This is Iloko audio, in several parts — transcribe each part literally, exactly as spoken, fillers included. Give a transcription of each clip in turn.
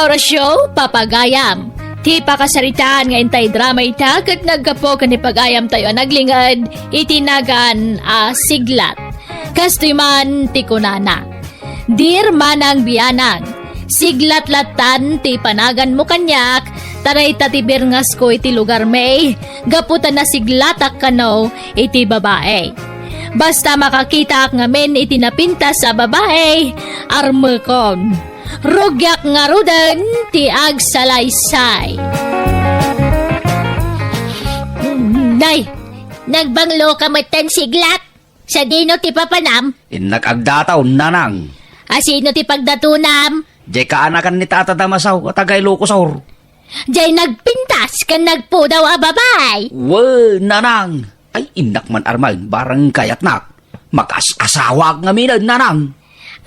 Orasyo, Papagayam. Ti pakasaritaan nga intay drama ita ket naggapu ken ni pagayamtayo a naglinged iti nagan a Siglat. Kastoy man ti kunana, Dear Manang Bianang, siglat lattan ti panaganmo kaniak, ta dayta ti birngasko iti lugarmi, gapu ta nasiglatak kano iti babai. Basta makakitaak ngamin iti napintas a babai, armekon. Rugiak ngaruden ti agsalaysay. Nay, nagbanglo ka metten, Siglat? Sadino ti papanam? Innak agdataw, nanang. A sino ti pagdatunam? Jay kaanakan ni Tata Damasaw a taga Ilocos Sur. Jay nagpintas ken nagpudaw a babai. Wen, nanang. Ay, innak man armaen, barang kayatnak. Makas-asawaak ngamin, nanang.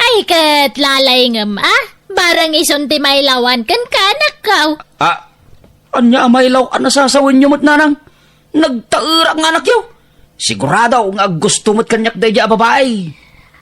Ay, ket lalayngem, a? Barang isun ti mailawan kenka, anakko. Ah, ania a mailaw a nasasawenyo met, nanang? Nagtaerak nga anakyo. Sigurado nga aggusto met kaniak daydiay a babai.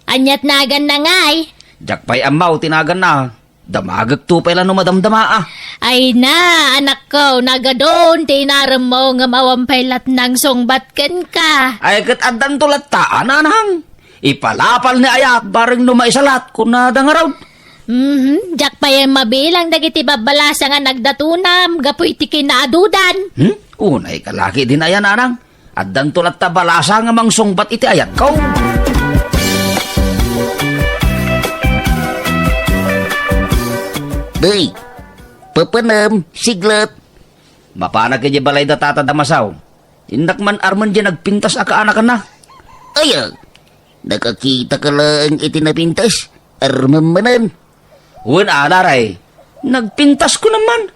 Aniat naganna ngay? Diak pay ammo ti naganna. Damagekto pay la no madamdama, a. Ay na, anakko, nagadun ti inaremmo ngem awan pay lattan a sungbat kenka. Ay, ket addanto latta, a, nanang. Ipalapal ni ayat, bareng no maisalat, kunada ngarud. Mhm, diak pay mabilang dagiti babbalasang a nagdatunam gapu iti kinaadudan. Hmm? Unay ka laki din aya, nanang. Addanto latta balasa nga mangsungbat iti ayatko. Day, papanam, Siglat. Mapanak idiay balay da Tata Damasaw. Innak man armen diay nagpintas a kaanakanna. Aya, nakakitaka laeng iti napintas? Armem manen. Wen a, Laray, nagpintasko man.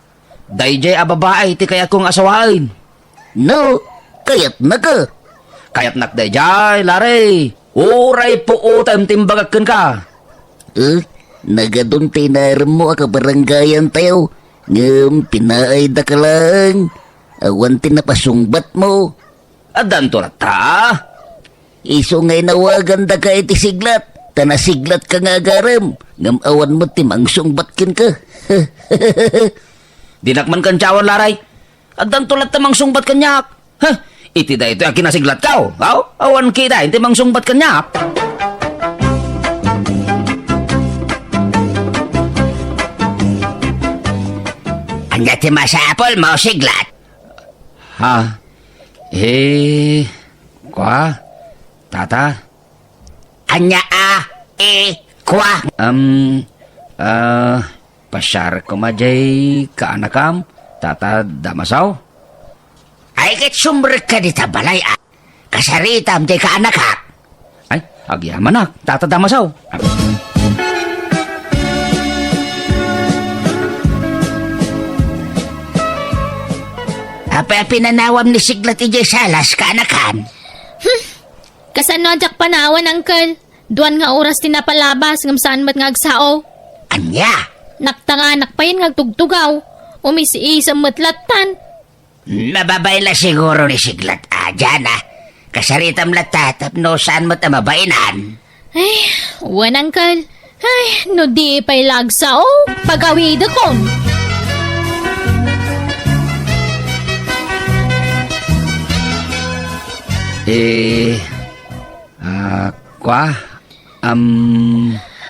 Daydiay a babai ti kayatko nga asawaen. No, kayatnaka? Kayatnak daydiay, Laray. Uray puotem ti imbagak kenka. Eh, nagadun ti inaremmo a kabaranggayantayo, ngem pinaaydaka laeng. Awan ti napasungbatmo. Addanto latta. Isu nga inawagandaka iti Siglat, ta nasiglatka nga agarem, ngem awan met ti mangsungbat kenka. Dinak man kantiawan, Laray. Addanto latta mangsungbat kaniak. Heh, iti daytoy a kinasiglatko, aw, awan kitaen ti mangsungbat kaniak. Ania ti masapulmo, Siglat? Ha? Eh, kua? Tata? Ania a, eh, kua? Um, ah, pasiar koma diay kaanakam, Tata Damasaw? Ay, ket sumrekka dita balay, a. Kasaritam diay kaanakak. Ay, agyamanak, Tata Damasaw. Apay a pinanawam ni Siglat idiay salas, kaanakan? Hmm. Kasano a diak panawan, Uncle? Duan nga oras ti napalabas ngem saan met nga agsao. Ania? Naktanganak payen nga agtugtugaw. Umis-isem met lattan. Mababain la siguro ni Siglat a, Jana. Kasaritam latta tapno saan met a mabainan. Ay, wen, Uncle. Ay, no di pay la agsao, pagawidekon. Eh, ah, kua? Am,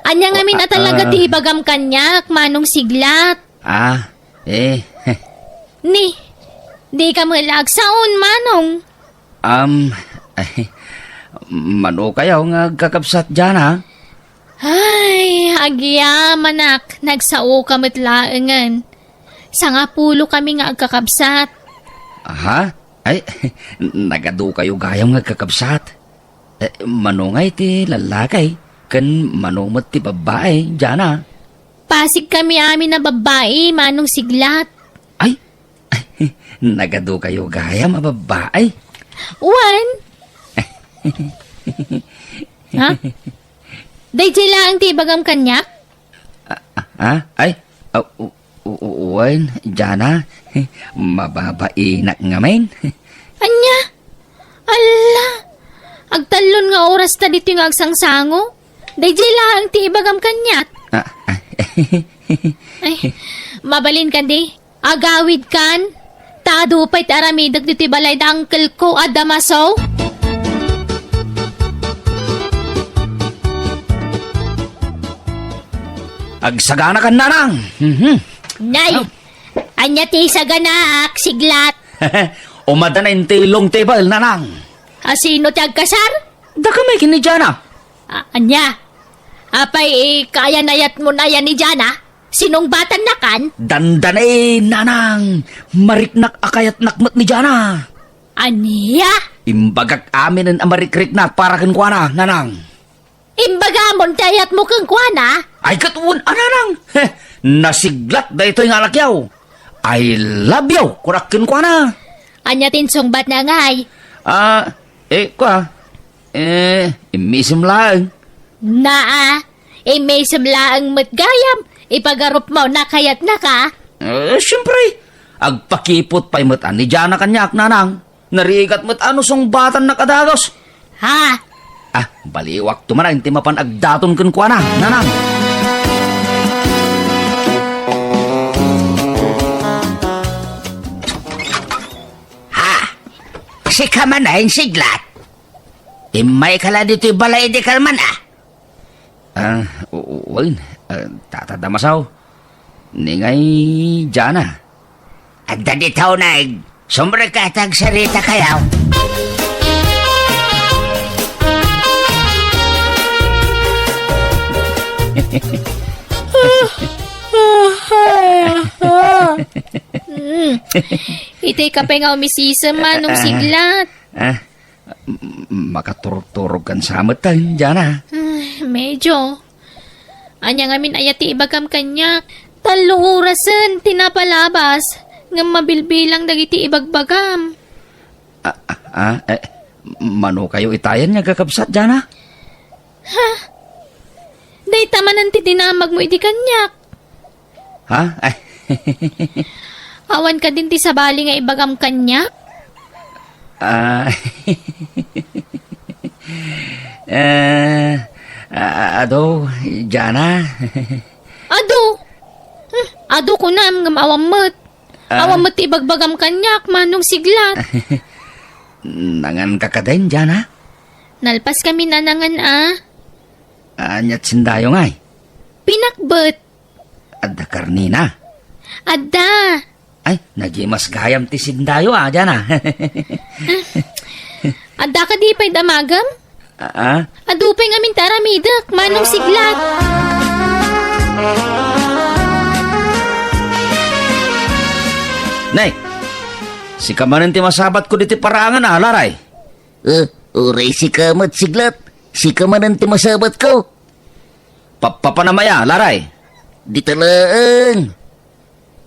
Ania ngamin a talaga ah, ti ibagam kaniak, Manong Siglat? Ah, eh. Ni, di ka met la agsaon, Manong. Am, ay, mano kayo nga agkakabsat diana? Ay, agyamanak, nagsao ka met laengen. Sangapulo kami nga agkakabsat. Aha? Ay, nagadu kayo gayam nga agkakabsat. Eh, mano ngay ti lallaki, ken mano met ti babbai, diana? Pasig kami amin a babbai, Manong Siglat. Ay, nagadu kayo gayam a babbai. Wen? Ha? Daydiay laeng ti ibagam kaniak? Ah, ah, ah, ay, ah, u-, u-, u-, wen, diana, mababainak ngamin. Ania? Alla, agtallon nga oras ta ditoy nga agsangsango. Daydiay laeng ti ibagam kaniak. Ah, ah. Ay, Mabalin kadi, agawidkan, ta adu pay ti aramidek ditoy balay da uncle ko a Damaso. Agsaganakan, nanang. Mhm. Nay, Ah. Ania ti saganaak, Siglat? Umada na inti long table, nanang. A, sino ti agkasar? Daka may ken ni Jana. A, ania? Apay, eh, kayan-ayatmo na yan ni Jana? Sinungbatannakan? Dandani, nanang. Mariknak a kayatnak met ni Jana. Ania? Imbagak aminen a marikriknak para kenkuana, nanang. Imbagamon ti ayatmo kenkuana? Ay, ket wen a, nanang. Heh, nasiglat daytoy nga alakyaw. "I love you," kunak kenkuana. Ania ti insungbatna ngay? Ah, eh, kua, eh, immisem laeng. Naa, immisem laeng met gayam, ipagarupmo, nakayatnaka? Eh, siempre, agpakipot pay met a ni Jana kaniak, nanang. Narigat met a no sungbatannak a dagus. Ha? Ah, baliwakto manen ti mapan agdaton kenkuana, nanang. Ha? Sika manen, Siglat? Immayka la ditoy balay idi kalman, ah? Ah, u-, u-, wen, ah, Tata Damaso. Ni ngay Jana. Adda dita uneg. Sumrekka ta agsaritakayo. Mm. Itay ka pay nga umisisem, Manong Siglat. Ah, M-, makaturog-turogkan sa met, Jana. Ay, medyo. Ania ngamin aya ti ibagam kaniak? Tallo orasen ti napalabas, ngem mabilbilang dagiti ibagbagam. Ah, ah, ah, eh, mano kayo itayan nga kakabsat, Jana? Ha? Dayta manen ti dinamagmo idi kaniak. Ha? Ay. Awan kadin ti sabali nga ibagam kaniak? Ah. Eh, a-, a-, adu, Jana. Adu? Hmm, adu kunam ngem awan met. Ah. Awan met ti ibagbagam kaniak, Manong Siglat. Nangan ka kadin, Jana? Nalpas kami nanangan, ah. Aniat sindayo ngay? Pinakbet. Adda karnina? Adda. Ay, nagimas gayam ti sindayo, ah, Jana. Adda kadi pay damagem? Ah, ah? Adu pay ngamin ti aramidek, Manong Siglat. Nay, sika manen ti masabatko diti paraangan, ah, Laray. Eh, uray sika met, Siglat. Sika manen ti masabatko. Pa-, papanam aya, Laray? Dita laeng.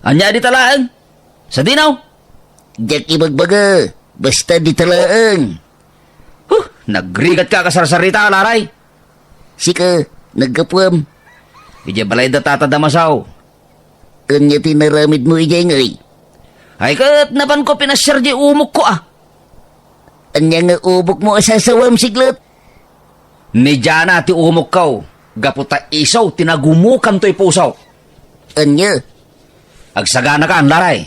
Ania dita laeng? Sadino? Diak ibagbaga. Basta dita laeng. Huh, nagrigat ka a kasarsarita, Laray. Sika, naggapuam. Idiay balay da Tata Damaso. Ania ti naramidmo idiay ngay? Ay, ket napanko pinasiar diay umokko, ah. Ania nga umokmo a sasawam, Siglat? Ni Jana ti umokko, gapu ta isu ti nagumukan toy puso. Ania? Agsaganakan, Laray.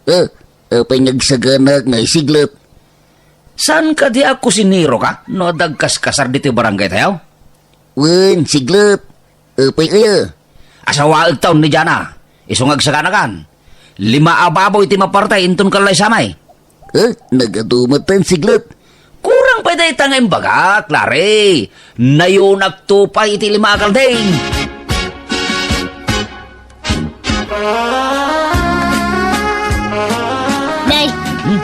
Ah, apay nga agsaganaak ngay, Siglat? Saan kadi a kusinero ka no adda agkaskasar ditoy barangay tayo? Wen, Siglat. Apay aya? Asawaek taon ni Jana. Isu nga agsaganakan. Lima a baboy ti mapartay inton kallaysamay. Eh, nagadu met, Siglat. Kurang pay dayta nga imbagak, Laray. Nayunak to pay iti lima a kalding. Nay, hmm?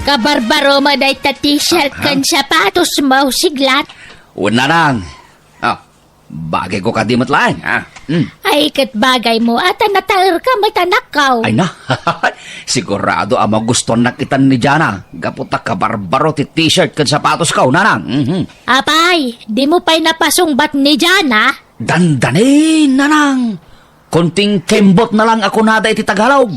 Kabarbaro mo dayta t-shirt ken sapatos mo, Siglat. Wen, Nanang. Ah, bagay ko kadi met laeng, ah. Hmm. Ay, ket bagay mo, ata nataer ka met, anakko. Ay na, sigurado a magustuannak itan ni Jana, gapu ta kabarbaro ti t-shirt ken sapatos ko, Nanang. Mhm. Apay, di mo pay napasungbat ni Jana? Dandani, Nanang. Konting kembot na lang a kunada iti Tagalog.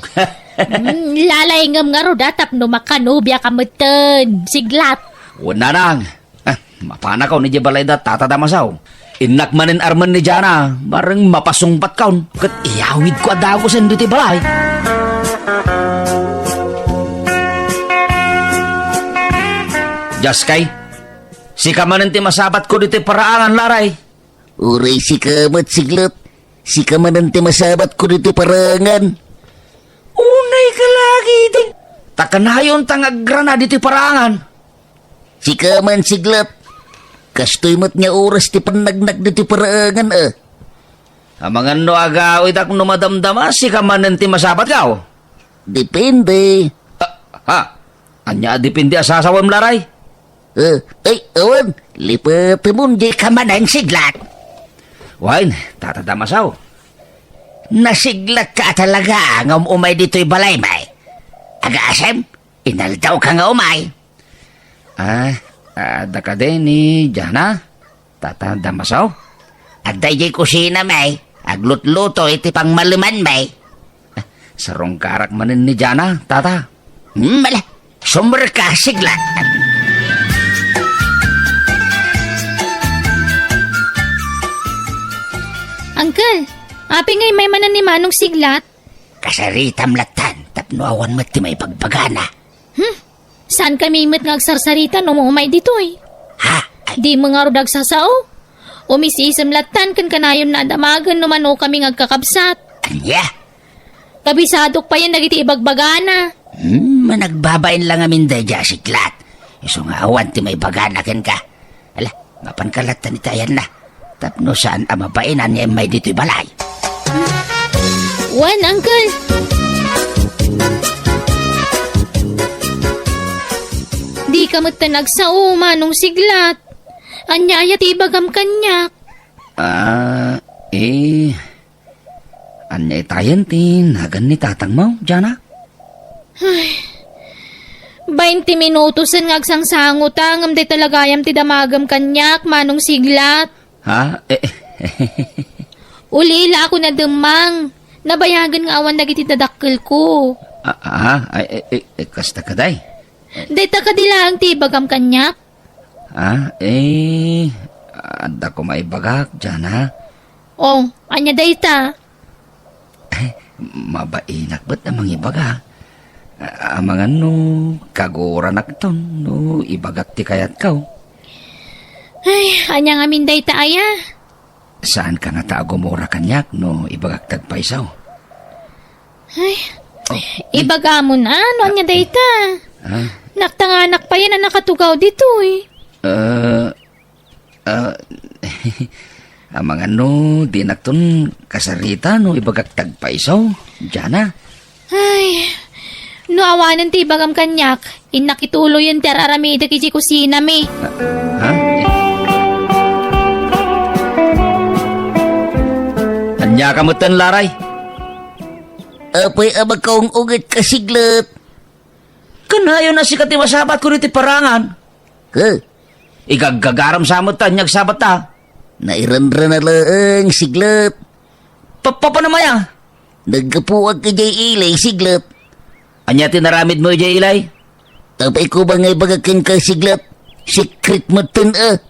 Hmm, lalaingem ngarud a tapno makanobia ka metten, Siglat. Wen, Nanang. Ah, Mapanakon idiay balay da Tata Damasaw. Innak manen armen ni Jana, bareng mapasungbatkon, ket iyawidko a dagusen ditoy balay. Jaskay, sika manen ti masabatko ditoy paraangan, Laray. Uray sika met, Siglet. Sika manen ti masabatko ditoy paraangan. Unay ka lagi, ding. Ta kanayon ta nga agrana ditoy paraangan. Sika man, Siglet. Kastoy met nga oras ti pannagnak ditoy paraangan, a. Amangan no agawidak no madamdama, sika manen ti masabatko. Depende. Ah, ha? Ania a depende a sasawem, Laray? Eh, ay, awan. Lipetemon, di ka manen, Siglet. Wen, Tata Damasaw. Nasigletka talaga nga um-umay ditoy balaymi. Agasem, inaldaw ka nga umay. Ah, adda kadi ni Jana, Tata Damasaw? Adda idiay kusinami, aglutluto iti pangmalemanmi. Ah, sarungkarak manen ni Jana, Tata. Hmm, ala, sumrek ka, Siglet. Uncle, apay nga immay manen ni Manong Siglet? Kasaritam lattan tapno awan met ti maibagbagana. Hmm? Saankami met nga agsarsarita no umay ditoy? Ha? Ay. Dimo ngarud agsasao? Umis-isem lattan ken kanayon a damagen no manokami nga agkakabsat. Ania? Kabisadok payen dagiti ibagbagana. Hmm, managbabain la ngamin daydiay a Siglet. Isu nga awan ti maibagana kenka. Ala, mapanka lattan iti ayanna. Tapno saan a mabain a immay ditoy balay. Wen, Uncle. Dika metten agsao, Manong Siglet. Ania aya ti ibagam kaniak? Ah, eh, Ania itayen ti nagan ni tatangmo, Jana? Ay, bainte minutosen nga agsangsango ta, ngem dayta la gayam ti damagem kaniak, Manong Siglet. Ha? Eh, Uli la ako nademmang. Nabayagen nga awan dagiti dadakkelko. Ah, ah, ay, eh, eh, eh, kasta kadi. Dayta kadi laeng ti ibagam kaniak? Ah, eh, adda koma ibagak, Jana. Oh, ania dayta? Mabainak met a mangibaga. A-, amangan no kaguranakton no ibagak ti kayatko. Ay, ania ngamin dayta aya? Saanka ngata a gumura kaniak no ibagak ti agpayso? Ay, Oh, ibagamon a, no ania dayta? Ah? Naktanganak payen a nakatugaw ditoy. Ah, ah, amangan no dinakton kasarita no ibagak ti agpayso, Jana. Ay, no awanen ti ibagam kaniak, innak ituloyen ti ar-aramidek idiay kusinami. Ah, ha? Ania ka metten, Laray? Apay a makaung-unget ka, Siglet? Kanayon a sika ti masabatko ditoy paraangan. He? Igaggagaram sa met ta, ania agsabatta? Nairanrana laeng, Siglet. Pa-, pa-, papanam aya? Naggapuak idiay ilay, Siglet. Ania ti naramidmo idiay ilay? Apay koma nga ibagak kenka, Siglet. Secret metten a.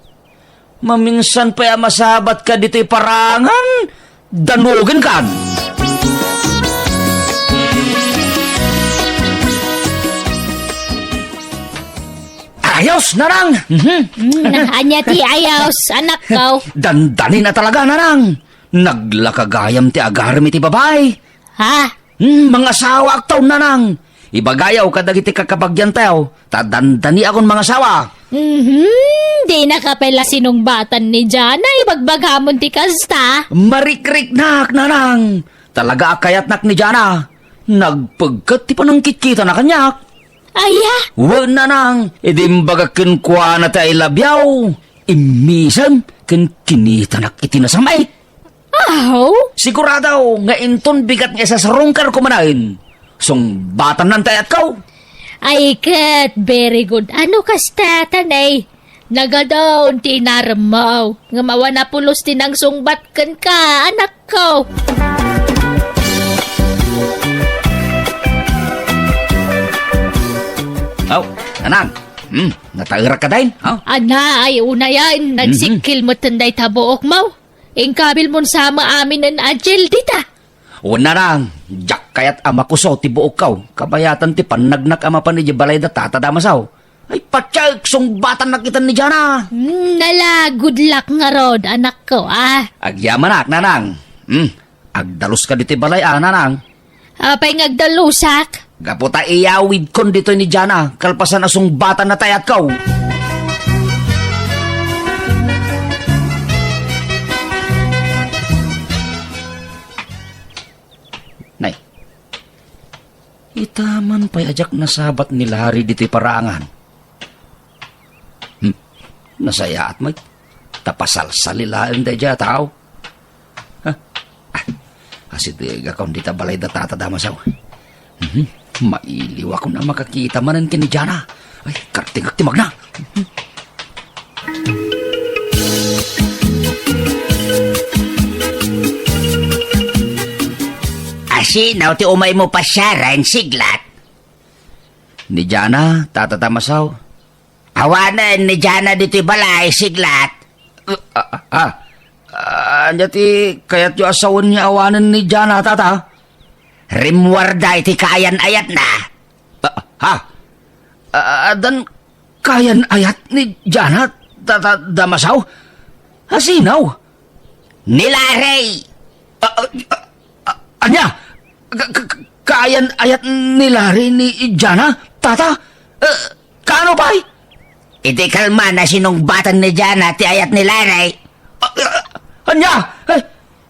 Maminsan pay a masabatka ditoy paraangan, danugenkan. Ayos, Nanang! Mhm. Mm, ania ti ayos, anakko? Dandani na talaga, Nanang. Naglaka gayam ti agarem iti babai. Ha? Hmm, mangasawaakto, Nanang. Ibagayo kadagiti kakabagiantayo, ta dandaniakon mangasawa. Mhm, dinaka pay la sinungbatan ni Jana, ibagbagamon ti kasta. Marikriknak, Nanang. Talaga a kayatnak ni Jana. Nagpegket ti panangkitkitana kaniak. Aya? Wen, Nanang, idi imbagak kenkuana ti I love you, immisem ken kinitanak iti nasam-it. Aw? Sigurado nga inton bigat nga isasarungkarko manen, sungbatanna ti ayatko. Ay ket, very good. Ano kasta, tanay? Nagadaon ti inaremmo, ngem awan a pulos ti nangsungbat kenka, anakko. Aw, Nanang, Hmm, nataerak kadayen, ha? Ana, ay unayen, Mhm. nagsikkil metten dayta buokmo. Inkabilmon sa maaminen a gel dita. O, Nanang, diak kayat a makuso ti buokko. Kabayatan ti pannagnak a mapan idiay balay da Tata Damasaw. Ay, patiek, sungbatannak ita ni Jana. Hmm, nala, good luck ngarud, anakko, ah. Agyamanak, Nanang. Hmm, agdaluska ditoy balay, ah, Nanang. Apay nga agdalusak? Gapu ta iyawidkon ditoy ni Jana, kalpasan a sungbatanna ti ayatko. Nay, ita man pay a diak nasabat ni Larry ditoy paraangan. Hmm, nasayaat met. Ta pasalsali laeng daydiay a tao. Ha? Ah, asidegakon dita balay da Tata Damasaw. Mhm. Mailiwakon a makakita manen ken ni Jana. Ay, kartingak ti magna. Mhm. Asino ti umaymo pasiaren, Siglat? Ni Jana, Tata Damasaw. Awanen ni Jana ditoy balay, Siglat. Ah, ah, ah. Ah, ania ti kayatyo a sawen nga awanen ni Jana, Tata? Rimmuarda iti kaayan-ayatna. Ah, ha? Ah, addan kaayan-ayat ni Jana, Tata Damasaw? Asino? Ni Larry. Ah, ah, ah, ania? Ka-, ka-, ka-, kaayan-ayat ni Larry ni Jana, Tata? Ah, kaano pay? Iti kalman a sinungbatan ni Jana ti ayat ni Larry. Ah, ah, ania? Ay,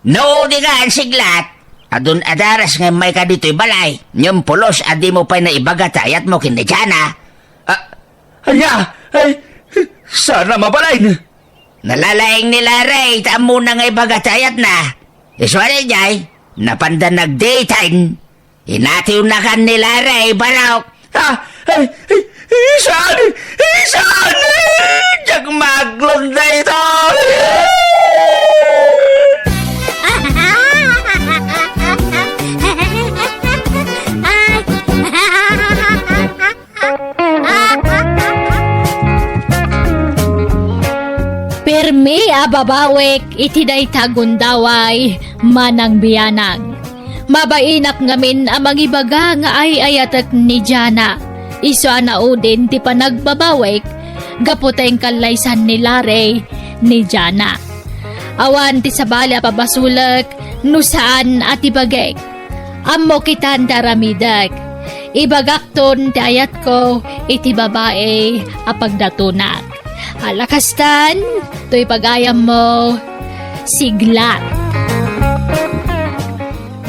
no, di ka, Siglat. Adun adaras nga immayka ditoy balay. Ngem pulos a dimo pay naibaga ti ayatmo ken ni Jana. Ah, ania? Ay, saan a mabalin? Nalalaing ni Larry, ta ammona nga ibaga ti ayatna. Isu a daydiay, napanda nagdaten. Inatiwnakan ni Larry, barok. Ah, ay, ay, isu a, isu a, diak maaglon daytoy. Permi a babawek iti dayta gundaway, manang bianang. Mabainak ngamin a mangibaga nga ay-ayatek ni Jana. Isu a naudin ti panagbabawek gapu ta inkallaysan ni Larry ni Jana. Awan ti sabali a pabasolek no saan a ti bagik. Ammok itan ti aramidek. Ibagakton ti ayatko iti babai a pagdatonak. Ala kastan, toy pagayammo, Siglat.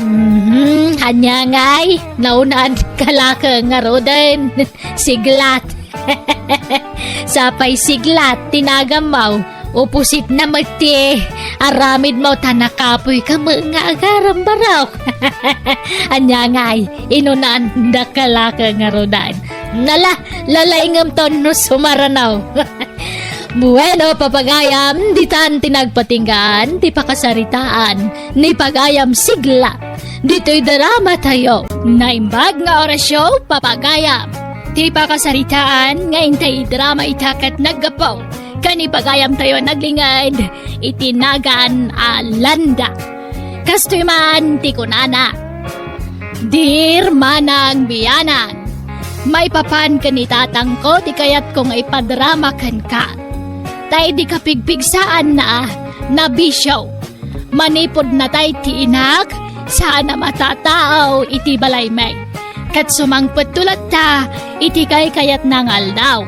Mhm, ania ngay, naunaan ka laeng ngaruden, Siglat. Sapay Siglat ti nagammo. Opposite na met ti aramidmo ta nakapoyka met nga agaram, barok. Ania ngay, inunaanda ka laeng ngaruden. Nala, lalaingem ton no sumarano. Bueno, papagayam, ditan ti nagpatinggaan ti pakasaritaan ni Pagayam Siglat ditoy drama tayo. Naimbag nga orasyo, papagayam. Ti pakasaritaan nga intay idrama ita ket naggapu ken ni pagayamtayo a naglinged iti nagan a landa. Kastoy man ti kunana, Dear Manang Bianang, maipapan ken ni tatangko ti kayatko nga ipadrama kenka. Ta idi kapigpigsaanna, nabisio. Manipud natay ti inak, saan a matatao iti balaymi. Ket sumangpetto latta iti kaykayatna nga aldaw.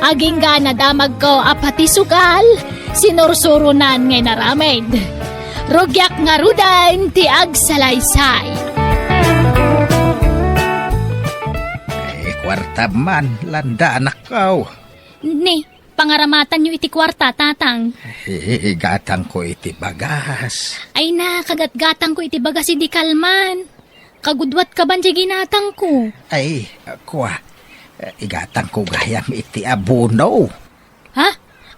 Agingga a nadamagko a pati sugal, sinursuronan nga inaramid. Rugiak ngaruden ti agsalaysay. Ay, kuarta man, landa, anakko. Ni, pangaramatanyo iti kuarta, tatang. Igatangko iti bagas. Ay na, kagatgatangko iti bagas idi kalman. Kagudwat ka ban diay ginatangko. Ay, kua, igatangko gayam iti abono. Ha?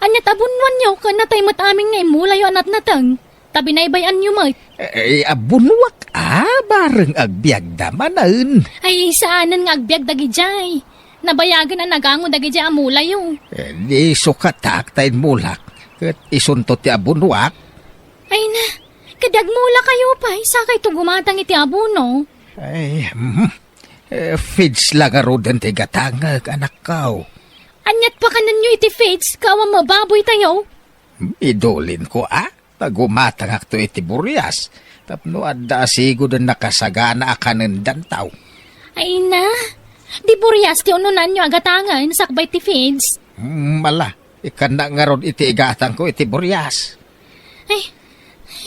Aniat abonoanyo ken natay met amin nga immulayo a natnateng? Ta binaybay-anyo met. Ay, abonoak a, bareng agbiagda manen. Ay, saanen nga agbiag dagidiay. Nabayagen a nagango dagiti amulayo. Eh, di sukatak ta inmulak, ket isunto ti abunoak. Ay na, kadi agmulakayo pay, sakayto gumatang iti abono. Ay, mhm. Eh, feeds la ngaruden ti gatangek, anakko. Aniat pakanenyo iti feeds, kawa mababoytayo? Idulinko, a? Ta gumatangakto iti burias, tapno adda a sigud a nakasagana a kanendanto. Ay na, di burias ti unonanyo a gatangen sakbay ti feeds? Hmm, ala, ikkannak ngarud iti igatangko iti burias. Ay,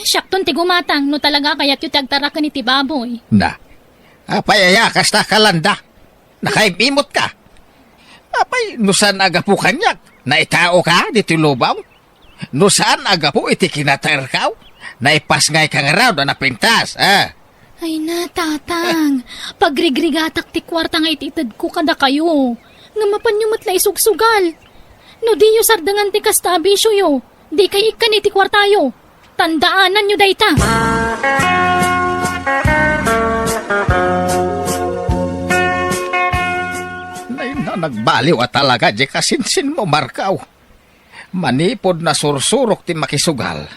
siakton ti gumatang no talaga kayatyo ti agtaraken iti baboy. Na, apay aya, kasta ka, Landa? Nakaim-imot ka. Apay, no saan a gapu kaniak, naitao ka ditoy lubaw? No saan a gapu iti kinataerkaw, naipasngay ka ngarud a napintas, a? Ay na, Tatang. Pagrigrigatak ti kuarta nga it-itedko kadakayo. Ngem mapanyo met la isugsugal. No diyo sardengan ti kasta a bisioyo, dikay ikkani ti kuartayo. Tandaananyo dayta. Nay na, nagbaliw a talaga diay kasinsinmo, Markaw. Manipud nasursurok ti makisugal,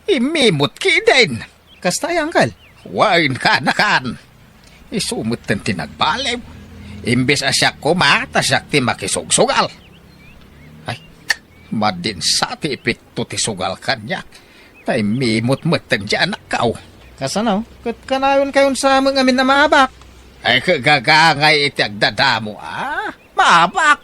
imimot ketdin. Kasta aya, Uncle? Wen, kaanakan. Isu metten ti nagbaliw. Imbes a siak koma, ta siak ti makisugsugal. Ay, madi sa ti epekto ti sugal kaniak. Ta imimot metten diay anakko. Kasano? Ket kanayonkayon sa met ngamin a maabak? Ay, ket gagangay iti agdadamo, a? Maabak!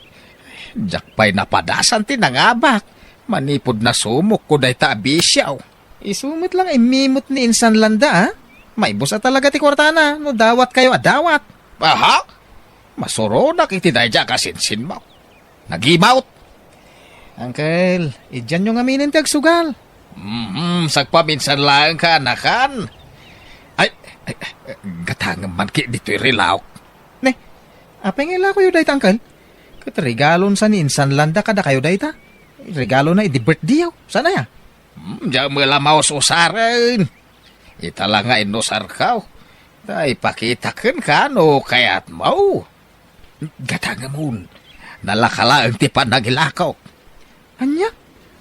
Diak pay napadasan ti nangabak. Manipud nasumokko dayta a bisio. Isu met la nga imimot ni Insan Landa, a? Maibus a talaga ti kuartana no dawatkayo a dawat. Aha? Masuronak iti daydiay a kasinsinmo. Nagimawt! Uncle, idianyo ngaminen ti agsugal. Mhm, sagpaminsan laeng, kaanakan. Ay, ay, ay, gatangem man ketdi toy relawk. Ne, apay nga ilakoyo dayta, Uncle? Ket regalon sa ni Insan Landa kadakayo dayta. Regalona idi birthdayyo. Saan aya? Hmm, diak met la maus-usaren. Ita la nga inusarko. Ta ipakita kenka no kayatmo. Gatangemon. Nalaka laeng ti panangilakok. Ania?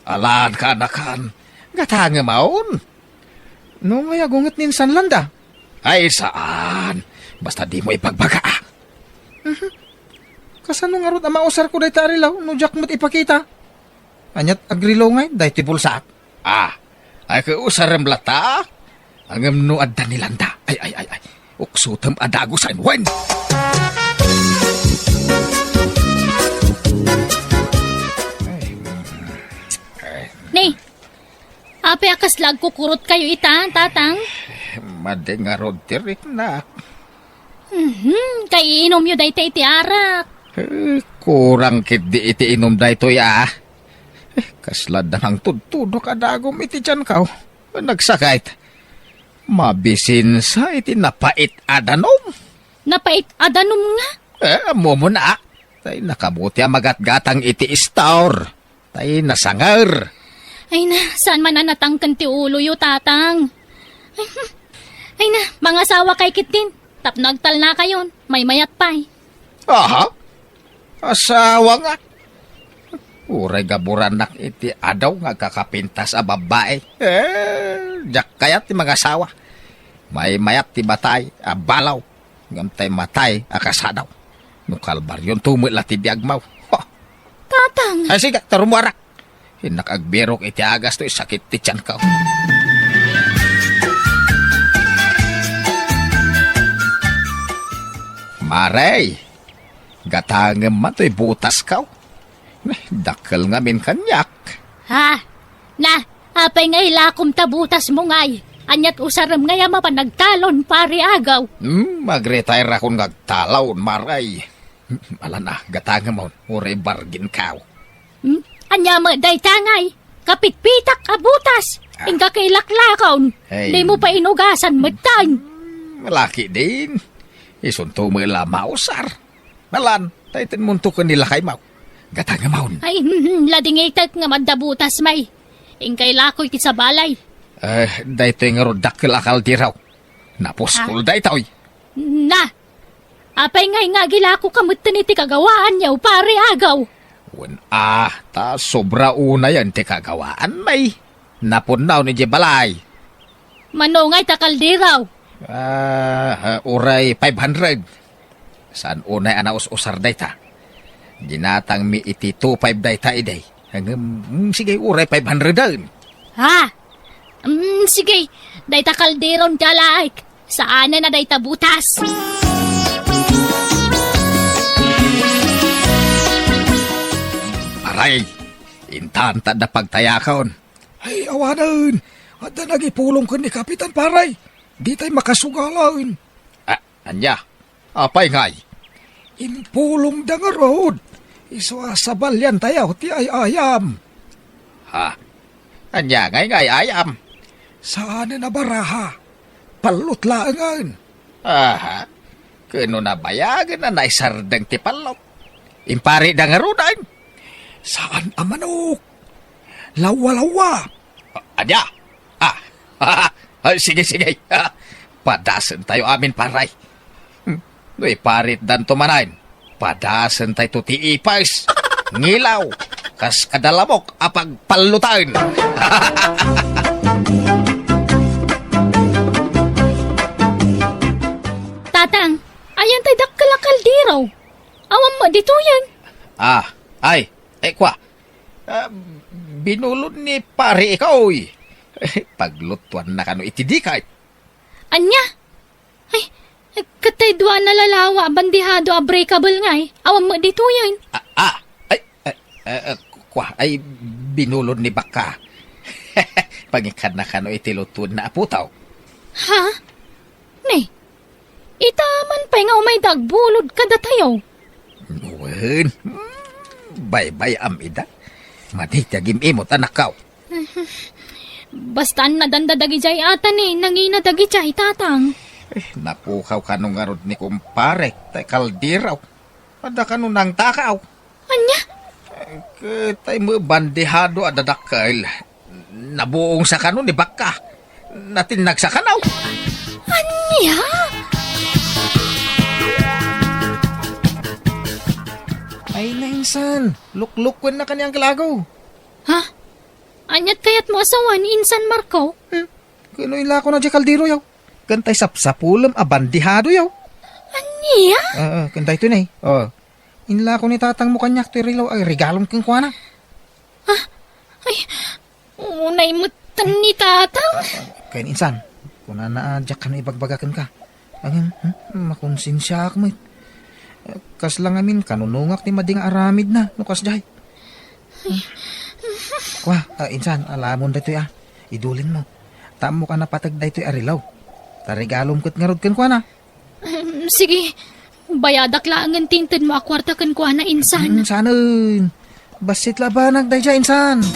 Alan, kaanakan. Gatangemon. No, ngay agunget ni Insan Landa? Ay, saan. Basta dimo ipagbaga, a. Mhm. Kasano ngarud a mausarko dayta a relo no diak met ipakita? Aniat agrelo ngay daytoy bulsaak? A, ay, ket usarem latta? Ngem no adda ni Landa, ay, ay, ay, ay, uksotem a dagusen, wen! Ay, ay. Ni, apay a kasla agkukurotkayo ita, Tatang? Madi ngarud ti riknak. Mhm, kaiinumyo dayta iti arak. Eh, kurang ketdi iti inum daytoy, a. Eh, kasla adda nangtudtudok a dagum iti tianko. Nagsakit. Mabisinsa iti napait a danum. Napait a danum nga? Eh, ammomon a. Tay nakabuti a magatgatang iti istor. Tay nasanger. Ay na, saan man a natangken ti uloyo, Tatang? Ay na, mangasawa kay ketdin. Tapno agtalnakayon, maymayat pay. Aha? Asawa nga? Uray gaburanak iti adaw nga agkakapintas a babbai. Eh, diak kayat ti mangasawa. Maymayat ti matay a balaw, ngem tay matay a kasadaw. No kalbarionto met la ti biagmo. Ha! Tatang! Ay, siga, ta rummuarak. Innak agbirok iti agasto, sakit ti tianko. Mare, gatangem man toy butasko. Dakkel ngamin kaniak. Ha? Na, apay nga ilakom ta butasmo ngay? Aniat usarem ngay a mapan agtalon, Pari Agaw? Hmm, agretire-akon nga agtalon, Mare. Alan a, gatangemon, uray barginko. Hmm? Ania met dayta ngay? Kapitpitak a butas. Ah. Inka kailaklakon. Hey. Dimo pay inugasan metten. Hmm, laki din. Isunto met la mausar. Alan, ta itedmonto ken ni lakaymo. Gatangemon. Ay, hmm, ladingitek nga adda butas, may. Inka ilakoy ti sabalay. Eh, daytoy ngarud dakkel a kaldero. Napuskol daytoy. Na, Apay ngay nga agilakoka metten iti kagawaanyo, Pare Agaw? Wen a, ta sobra unayen ti kagawaanmi. Napunnaw ni di balay. Mano ngay ta kaldero? Ah, uray five hundred. Saan unay a naus-usar dayta? Dinatangmi iti two five dayta idi. Ngem, mm, sige, uray five hundred-en. Ha? Mm, sige, dayta kaldero ti alaek. Saanen a dayta butas. Aray, intan ta adda pagtayakon. Ay, awanen. Adda nagipulong ken ni Kapitan, pare. Ditay makasugalen. Ah, ania? Apay ngay? Impulongda ngarud. Isu a saballiantayo ti ay-ayam. Ha? Ania ngay nga ay-ayam? Saanen a baraha. Pallot laengen. Aha. Ken no nabayagen a naisardeng ti pallot. Imparida ngaruden. Saan a manok? Lawa-lawa. Ania? Ah. Ay, sige, sige. Padasentayo amin, pare. Hmm. No iparitdanto manen, padasentayto ti ipis, ngilaw, kas kada lamok a pagpallotan. Tatang, ayan tay dakkel a kaldero. Awan met ditoyen. Ah, ay, eh, kwa. Ah, binulod ni pare ikaw, oy. Paglutuanna kano iti dikay. Ania? Ay, ket tay dua a nalalawa a bandihado a breakable ngay, awan met ditoyen. Ah, ah, ay, eh, eh, eh, kwa, ay, binulod ni Bakka. Pangikkanna kano iti lutuenna a putaw. Ha? Ne, ita man pay nga umayda agbulod kadatayo. Wen, hmm, baybay-am ida. Madi ti agim-imot, anakko. Basta annadanda dagidiay ata ni nangina dagidiay, Tatang. Eh, napukaw kano ngarud ni kumparek tay kaldero. Adda kano nangtakaw. Ania? Eh, ket tay met bandihado a dadakkel. Nabuongsa kano ni Bakka. Natinnagsa kano. Ania? Ay, nainsan. Luklukwennak ni Uncle Ago. Ha? Aniat kayatmo a sawen, Insan Marco? Hmm? Ken no ilakona diay kalderoyo. Ken tay sapsapulem a bandihadoyo. Ania? Ah, ah, ken daytoy ne. Oh. Inlako ni tatangmo kaniak toy relo a regalom kenkuana. Ah, ay, unay metten ni tatang. Ken insan, kunana a diak kano ibagbaga kenka. Ngem, hmm, makonsensiaak met. Kasla ngamin, kanunongak ti madi nga aramidna, no kasdiay. Kua, ah, insan, alamon daytoy, ah. Idulinmo. Ta ammok a napateg daytoy a relo. Ta regalom ket ngarud kenkuana. Em, sige. Bayadak laengen ti intedmo a kuarta kenkuana, insan. Hmm, saanen. Bassit labanak daydiay, insan.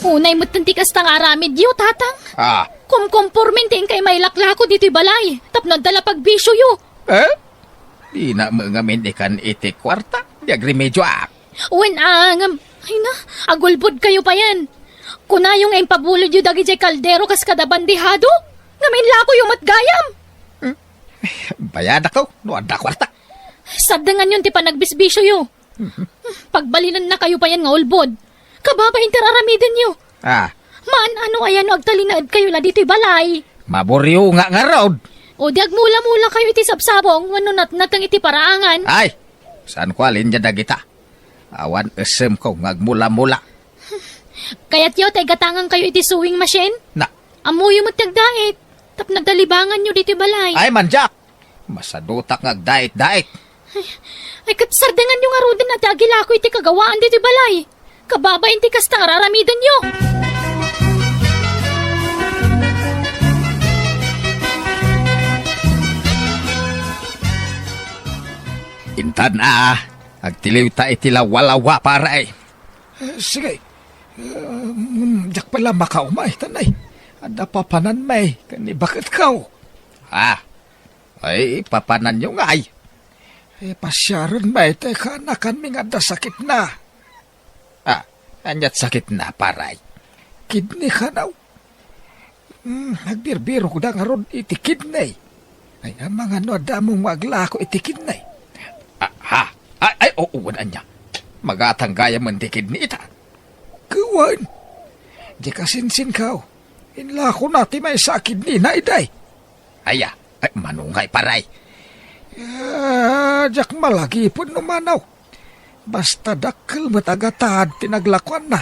Unay metten ti kasta nga aramidyo, tatang. Ah. Kumkompormen ti inkay mailaklako ditoy balay tapno adda la pagbisioyo. Eh? Dina met ngamin ikan iti kuarta, di agremedioak. Wen, ah, ngem, ay na, agulbodkayo payen. Kunayo nga impabulodyo dagidiay kaldero kas kada bandihado, ngem inlakoyo met gayam. Hmm? Bayadak to, no adda kuarta. Sardenganyon ti panagbisbisioyo. Mhm. Pagbalinennakayo payen nga ulbod. Kababain ti araramidenyo. Ah. Maan-ano aya no agtalinaedkayo la ditoy balay? Maburionga ngarud. O di agmula-mulakayo iti sabsabong wenno natnateng iti paraangan. Ay, saanko a linia dagita. Awan esemko nga agmula-mula. Kayatyo ta igatangankayo iti sewing machine? Na. Ammoyo met ti agdait. Tapno agtalibanganyo ditoy balay. Ay, mandiak. Masadutak nga agdait-dait. Ay, ay, ket sardenganyo ngaruden a ti agilako iti kagawaan ditoy balay. Kababain ti kasta nga araramidenyo. Intan a, agtiliwta iti lawalawa, pare. Eh, sige. Eh, mm, diak pay la makaumay, tanay. Adda papananmi ken ni baketko. Ah, ay, papananyo ngay. Eh, pasiarenmi ti kaanakanmi nga adda sakitna. Ah, aniat sakitna, pare? Kidney cancer. Hmm, agbirbirokda ngarud iti kidney. Ay, amangan no adda ammo nga aglako iti kidney. Ah, ha? Ay, ay, oo, wen ania. Magatang gayamen ti kidney ita. Ket wen, di kasinsinko, inlakona ti maysa a kidneyna idiay. Aya, ay, mano ngay, paray? Ah, diak malagipen no mano. Basta dakkel met a gatad ti naglakuanna.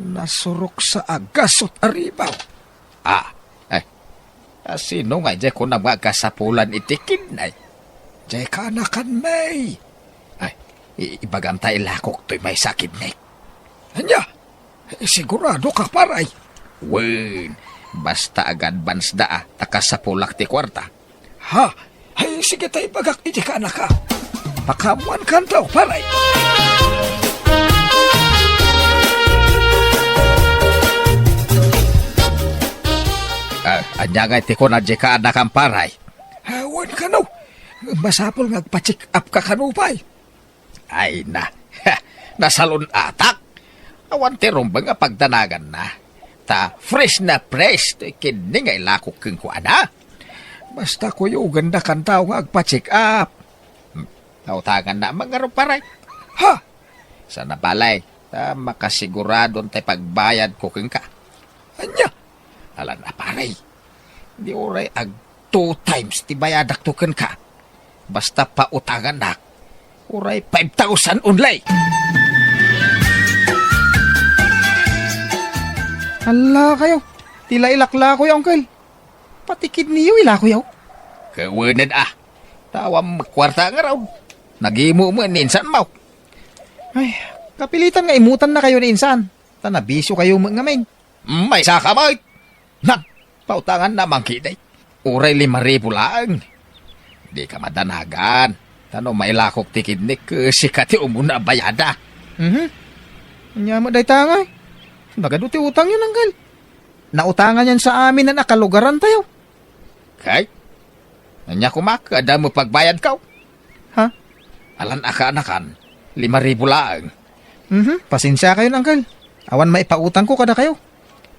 Nasuroksa a gasut a ribaw. Ah, ay. Ah, sino nga idiay kunam nga agasapulan iti kidney? Diay kaanakan, May. Ay, i-, ibagam ta ilakok toy maysa a kidney. Ania? Sigurado ka, paray? Wen, basta ag-advance da, ah, ta kasapulak ti kuarta. Ha? Ay, sige ta ibagak iti kaanaka. Pakaammoankanto, paray. Ah, ania ngay ti kuna diay kaanakan, paray? Ah, wen kano. Masapul nga agpa-check up ka kano pay. Ay na, nasalun-atak. Awan ti rumbeng a pagdanaganna. Ta fresh na fresh ti kidney nga ilakok kenkuana. Basta kuyogendakan tao nga agpa-check up. Hmm, nautanganna man ngarud, paray. Ha? Sana balay, ta makasiguradon ti pagbayadko kenka. Ania? Alan a, paray. Di uray ag two times ti bayadakto kenka. Basta pautangannak, uray five thousand only. Ala kayo, ti la ilaklakoyo, Uncle. Pati kidneyyo ilakoyo. Kawanen, ah. Tawam kuarta nga raw. Nagimo mo ni insan mo. Ay, kapilitan nga imutannakayo ni insan. Ta nabisiokayo met ngamin. Maysa ka met. Nagpautanganna man ketdi. Uray lima ribu laeng. Dika madanagan. Ta no mailakok ti kidney, sika ti umuna a bayada. Mhm. Ania met dayta ngay? Nagadu ti utangyo, Uncle. Nautanganyon sa amin a kalugarantayo. Kay? Ania koma, adda met pagbayadko? Ha? Alan a kaanakan, lima ribu laeng. Mhm, pasensiakayon, Uncle. Awan maipautangko kadakayo.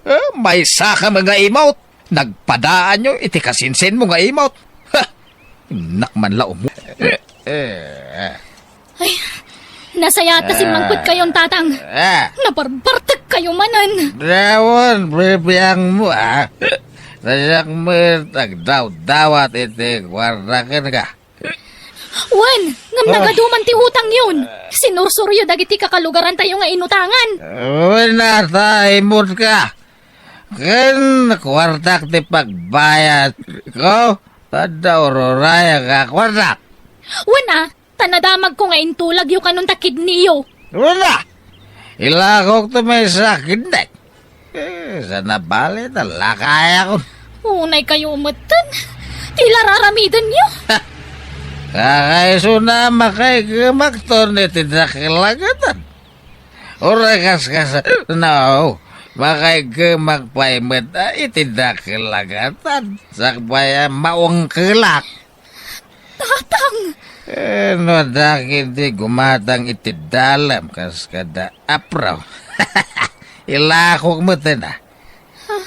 Eh, maysa ka nga imot. Nagpadaanyo iti kasinsinmo nga imot. Ha! Innak man la umu-, eh, eh, eh. Ay, nasayat ta simmangpetkayon, Tatang. Ah. Nabarbartekkayo manen. Dawan, bibiangmo, ah. Siak met agdawdawat iti kuarta kenka. Wen, ngem nagadu man ti utangyon. Sinursuryo dagiti kakalugarantayo nga inutangan. Wen, ta imutka. Ken kuartak ti pagbayadko, ta adda ururayak a kuartak. Wen a, ta nadamagko nga intulagyo kanon ta kidneyyo. Wala! Ilakok ti maysa a kidney. Eh, sana bale ta lakayakon. Unay kayo metten. Ti la raramidenyo. Kakaisuna, makaigemakton iti dakkel a gatad. Uray kas-, kas-, no, makaigemak pay met, ah, iti dakkel a gatad. Sakbay a maungkelak. Tatang! Eh, no, dakkel ti gumatang iti dalem kas kada apro. Ilakok met, ah.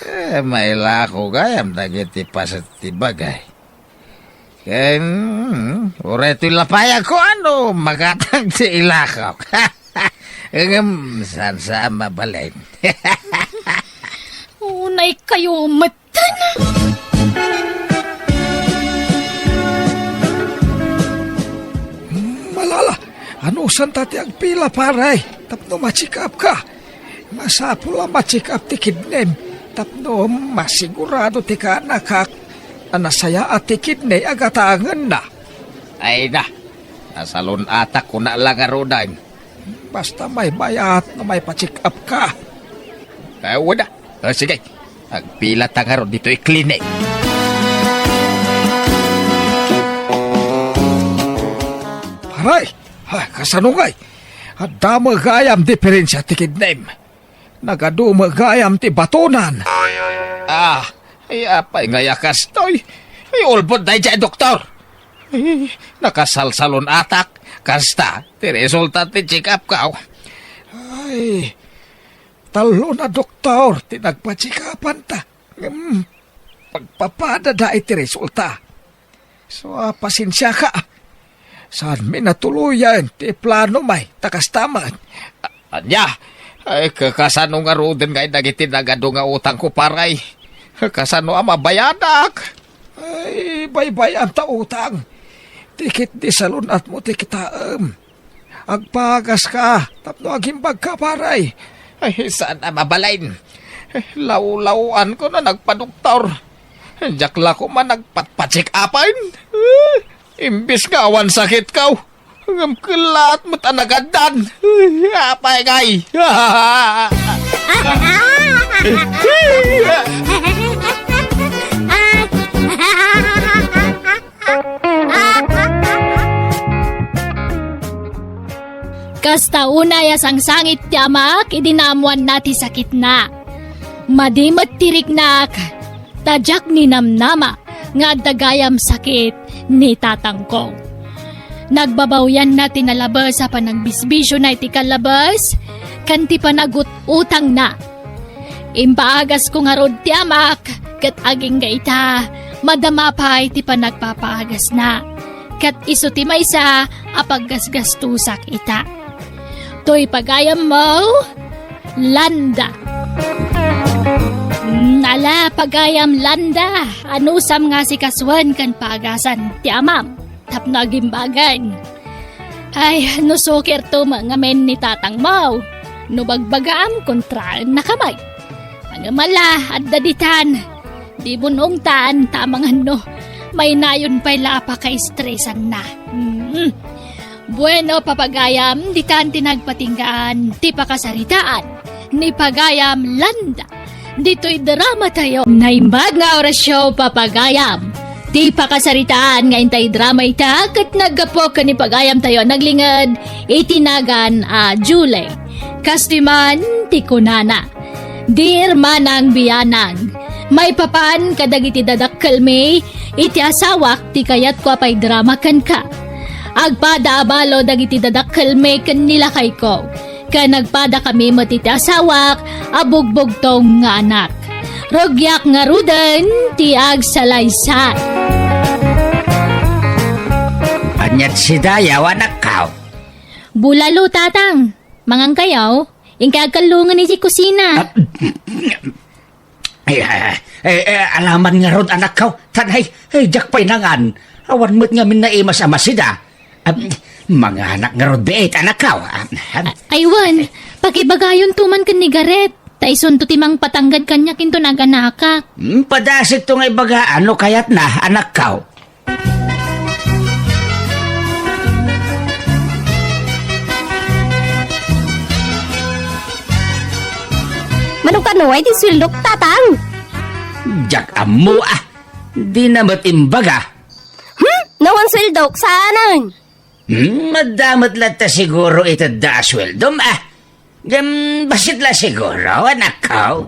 Eh, mailako gayam dagiti paset ti bagay. Ken, mm, uray toy lapayagko, ano, magatang ti ilakok. Ngem, saan sa mabalin? Unay kayo met. Malala, anusanta ti agpila, pare, tapno ma-check up ka? Masapul a ma-check up ti kidnem tapno masigurado ti kaanakak a nasayaat ti kidney a gatangenna. Ay na, nasalun-atak, kuna la ngaruden. Basta maymayat no maipa-check up ka. Eh, wada. Ah, sige. Agpila ta ngarud ditoy clinic. Paray, ha, kasano ngay? Adda met gayam diferensia ti kidnem. Nagadu met gayam ti batonan. Ah, ay, apay ngay a kastoy? Ay, ulbod daydiay, doktor. Ay, nakasalsalun-atak. Kasta, ti resulta ti check-up ko. Ay, tallo a doktor ti nagpa-check-upan ta. Ngem pagpapadada iti resulta. So, ah, pasensiaka. Saanmi natuloyen ti plano, may ta kasta met. A-, ania? Ay, ka-, kasano ngaruden ngay dagiti nagadu nga utangko, pare? Kasano a mabayadak? Ay, baybay-am ta utang. Ti ketdi salun-atmo ti kitaem. Agpagaska tapno agimbagka, pare. Ay, saan a mabalin? Lawlaw-anko no nagpadoktor. Diak la koma nagpatpacheck-upan. Imbes nga awan sakitko, ngem kellaat met a nagaddang. Apay ngay? Kasta unay a sangsangit ti amak idi naammoanna ti sakitna. Madi met ti riknak, ta diak ninamnama nga adda gayam sakit ni tatangko. Nagbabawianna ti nalabes a panagbisbisiona iti kallabes ken ti panagut-utangna. Impaagasko ngarud ti amak, ket agingga ita, madama pay ti panagpapaagasna. Ket isu ti maysa a paggasgastosak ita. Toy pagayammo, Landa. Mm, ala, pagayam Landa, anusam nga sikasuen ken paagasan ti amam tapno agimbagen. Ay, no sukirto met ngamin ni tatangmo, no bagbagaam, kontraennaka met. Ngem ala, adda ditan. Di bun-ongtan, ta amangan no, maynayon pay la a pakaestresanna. Mm. Bueno, papagayam, ditan ti nagpatinggaan ti pakasaritaan ni pagayam Landa ditoy dramatayo. Naimbag nga orasyo, papagayam. Ti pakasaritaan nga intay drama ita ket naggapu ken ni pagayamtayo a naglinged iti nagan a Julie. Kastoy man ti kunana, "Dear Manang Bianang, maipapan kadagiti dadakkelmi, iti asawak ti kayatko a paidrama kenka. Agpada a balo dagiti dadakkelmi ken ni lakayko, ken agpadakami met iti asawak a bugbugtong nga anak. Rugiak ngaruden ti agsalaysay." Ania ti sidayo, anakko? Bulalo, tatang. Mangankayo? Inkay agkallungen iti kusina. Ah, eh, eh, eh, alaman ngarud, anakko. Tan, ay, ay, diak pay nangan. Awan met ngamin naimas a masida. Ah, manganak ngarud biit, anakko. Ah, ah. Ay, wen, pakibagayonto man ken ni Gareth. Ta isunto ti mangpatanggad kaniak inton aganakak. Hmm, padasikto nga ibaga no kayatna, anakko. Mano kano ay ti sueldok, tatang? Diak ammo, ah. Dina met imbaga. Hmm? No awan sueldok, saanen? Hmm, adda met latta siguro itedda a sueldom, ah. Ngem bassit la siguro, anakko?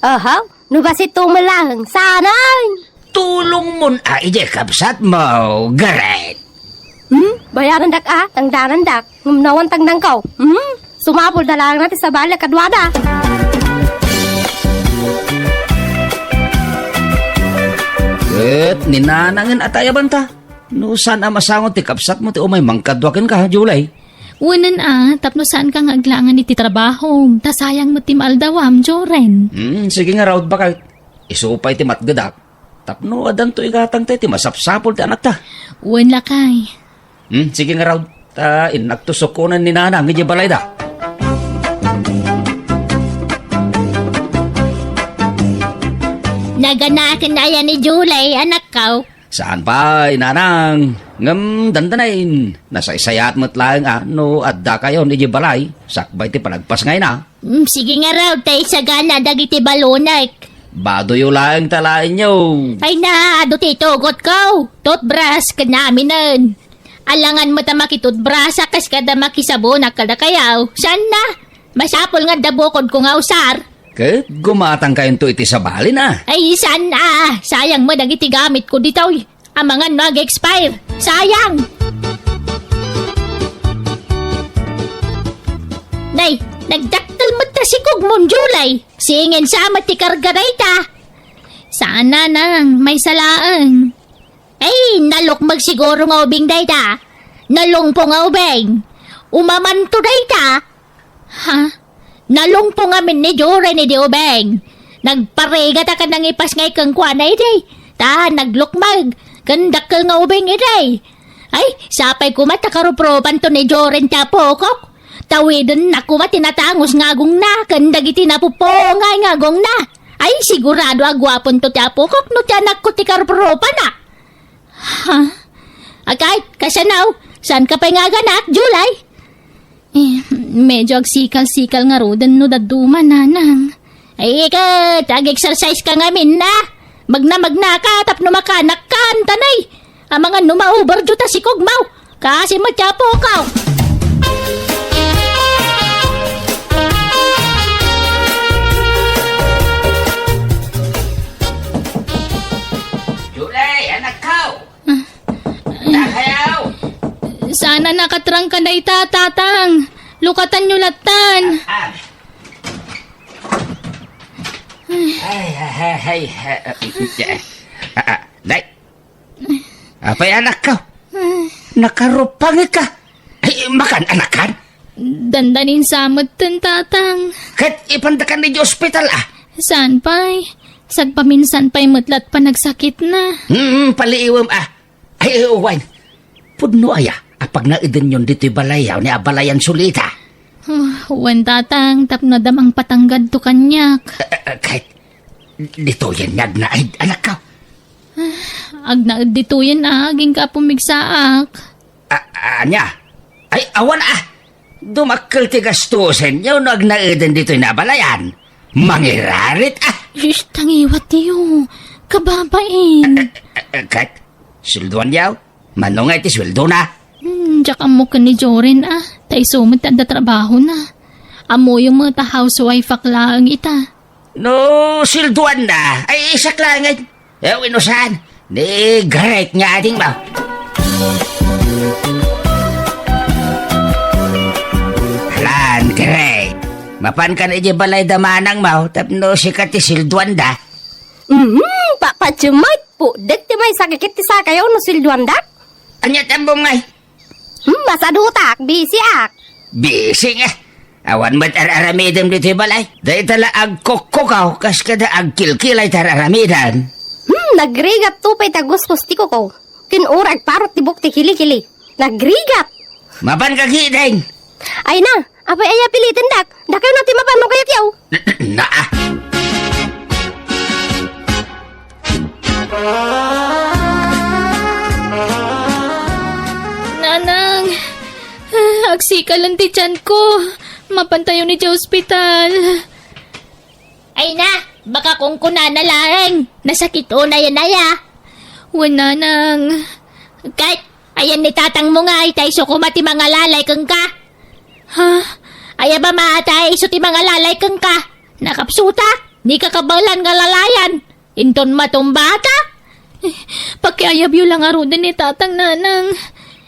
Aha, no bassitto met laeng, saanen? Tulongmon a idiay kabsatmo, Gareth. Hmm? Bayarandak a, tangdanandak. Ngem no awan tangdanko. Hmm? Sumapulda laeng ti sabali a kaduada. Ket ni nanangen a tayabanta. No saan a masango ti kabsatmo ti umay mangkadua kenka, Julie? Wenen a, tapno saanka nga aglangan iti trabahom, ta sayang met ti maaldawam, Joren. Hmm, sige ngarud, baket. Isu pay ti matgedak. Tapno addanto igatangta iti masapsapul ti anakta. Wen, lakay. Hmm, sige ngarud. Ta innakto sukkonen ni nanang idiay balayda. Naganaken aya ni Julie, anakko? Saan pay, nanang. Ngem dandanin, nasaysayaat met laeng a no addakayon idiay balay, sakbay ti panagpasngayna. Mm, sige ngarud, ta isagana dagiti balonek. Badoyo laeng ta laenyo. Ay na, adu ti itugotko. Toothbrush ken aminen. Alangan met a makitoothbrush a kas kada makisabonak kadakayo. Saan na? Masapul nga adda bukodko nga usar. Ket gumatangkayonto iti sabalin a. Ay, saan a? Sayang met dagiti gamitko ditoy. Amangan no ag-expire. Sayang! Nay, nagdakkel met ta sikog, Mon Julie. Singin sa met ti karga dayta. Saan, nanang, maysa laeng. Ay, nalukmeg siguro nga ubing dayta. Nalungpo nga ubing. Umamanto dayta. Ha? Nalungpo ngamin ni Joren idi ubing. Nagparigata ken nangipas ngay kenkuana idi. Ta naglukmeg. Ken dakkel nga ubing idi. Ay, sapay koma ta karupropanto ni Joren ti apokok. Tawidenna koma ti natangos nga agongna ken dagiti napupungay nga agongna. Ay, sigurado a guaponto ti apokok no ti anakko ti karupropana. Ha? Agay, kasano? Saanka pay nga aganak, Julie? Eh, medyo agsikal-sikal ngaruden no dadduma, nanang. Ay, ket, ag-exercise ka ngamin, a. Magna-magna ka, tapno makanak ka, antanay. Amangan no ma-overdue ta sikog, maw. Kasi matyapo ka. Julie, anak ko. Nakayaw! Sana nakatrangka dayta, Tatang. Lukatanyo lattan. Ah. Ay, ay, ay, ay, ay, ah, ah, day. Apay, anak ko? Nakarupang ka. Ay, makan, anakan? Dandanin sa metten, Tatang. Ket ipandakan iti ospital, a? Saan pay? Sagpaminsan pay met lat panagsakitna. Hmm, paliiwem, a. Ay, ay, wen. Pudno aya a pagnaedenyon ditoy balayyo ni abalayan Solita? Ah, wen, Tatang, tapno adda mangpatanggadto kaniak. Eh, eh, eh, ket ditoyen nga agnaed, anak ko? Ah, agnaed ditoyen, a, agingga a pumigsaak. A-, ania? Ay, awan, a. Dumakkel ti gastusenyo no agnaeden ditoy nga abalayan. Mangirarit, a. Sus, tangiwatyo. Kababain. Eh, eh, eh, eh, ket, sueldoanyo? Mano nga iti sueldona? Hmm, diak ammo ken ni Joren, a. Ta isu met ti adda trabahona. Ammoyo met a housewife-ak laeng ita. No sueldoanna, ay isak laengen. Eh, wenno saan? Ni Greg nga adingmo. Alan, Greg. Mapankan idiay balay da manangmo, tapno sika ti sueldoanda. Mm, papatyo met. Puddet ti maysa ket ti sakayo no sueldoandak. Ania ti ammom ngay? Hmm, masadutak, bisiak. Bisi nga. Awan met ar-aramidem ditoy balay. Dayta la agkukkukaw kas kada agkilkilay ti ar-aramidem. Hmm, nagrigat to pay ta gusgos ti kuko. Ken uray agparot ti buok ti kilikili. Nagrigat. Mapan ka, Gideng. Ay na, apay aya pilitendak? Dakayo na ti mapan no kayatyo. Na, ah. Nanang, agsikalen ti tianko. Mapantayon idiay ospital. Ay na, baka kunkunana laeng. Nasakit unayen aya. Wen, nanang. Ket, ayan ni tatangmo ngay, ta isu koma ti mangalalay kenka. Ha? Aya ba maata isu ti mangalalay kenka? Nakapsutak, dika kabaelan nga lalayan. Inton matumbata? Eh, pakiayabyo la ngaruden ni tatang, nanang.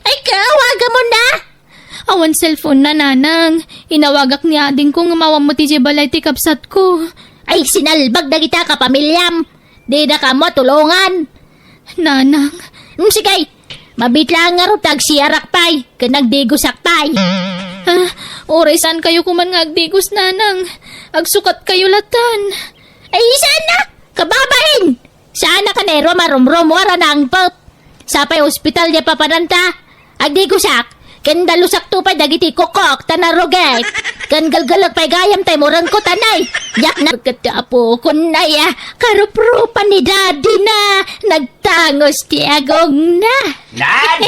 Ay, ka, awagamon na! Awan cellphone na, nanang. Inawagak ni adingko nga awan met idiay balay ti kabsatko. Ay, sinalbag dagita kapamiliam. Didaka ammo tulongan. Nanang. Mm, sige. Mabiit laeng ngarud ta agsiarak pay, ken agdigosak pay. Ah, uray saankayo koman nga agdigos, nanang. Agsukatkayo lattan. Ay, saan na? Kababain! Saan na kanero marumrom, wara nangpet. Sapay ospital diay papananta. Agdigosak, ken dalusakto pay dagiti kukkok ta narugek. Ken gelgelek pay gayam tay murengko, tanay. Diak na ket ti apokon aya, karuprupan ni daddy na. Nagtangos ti agongna. Nan!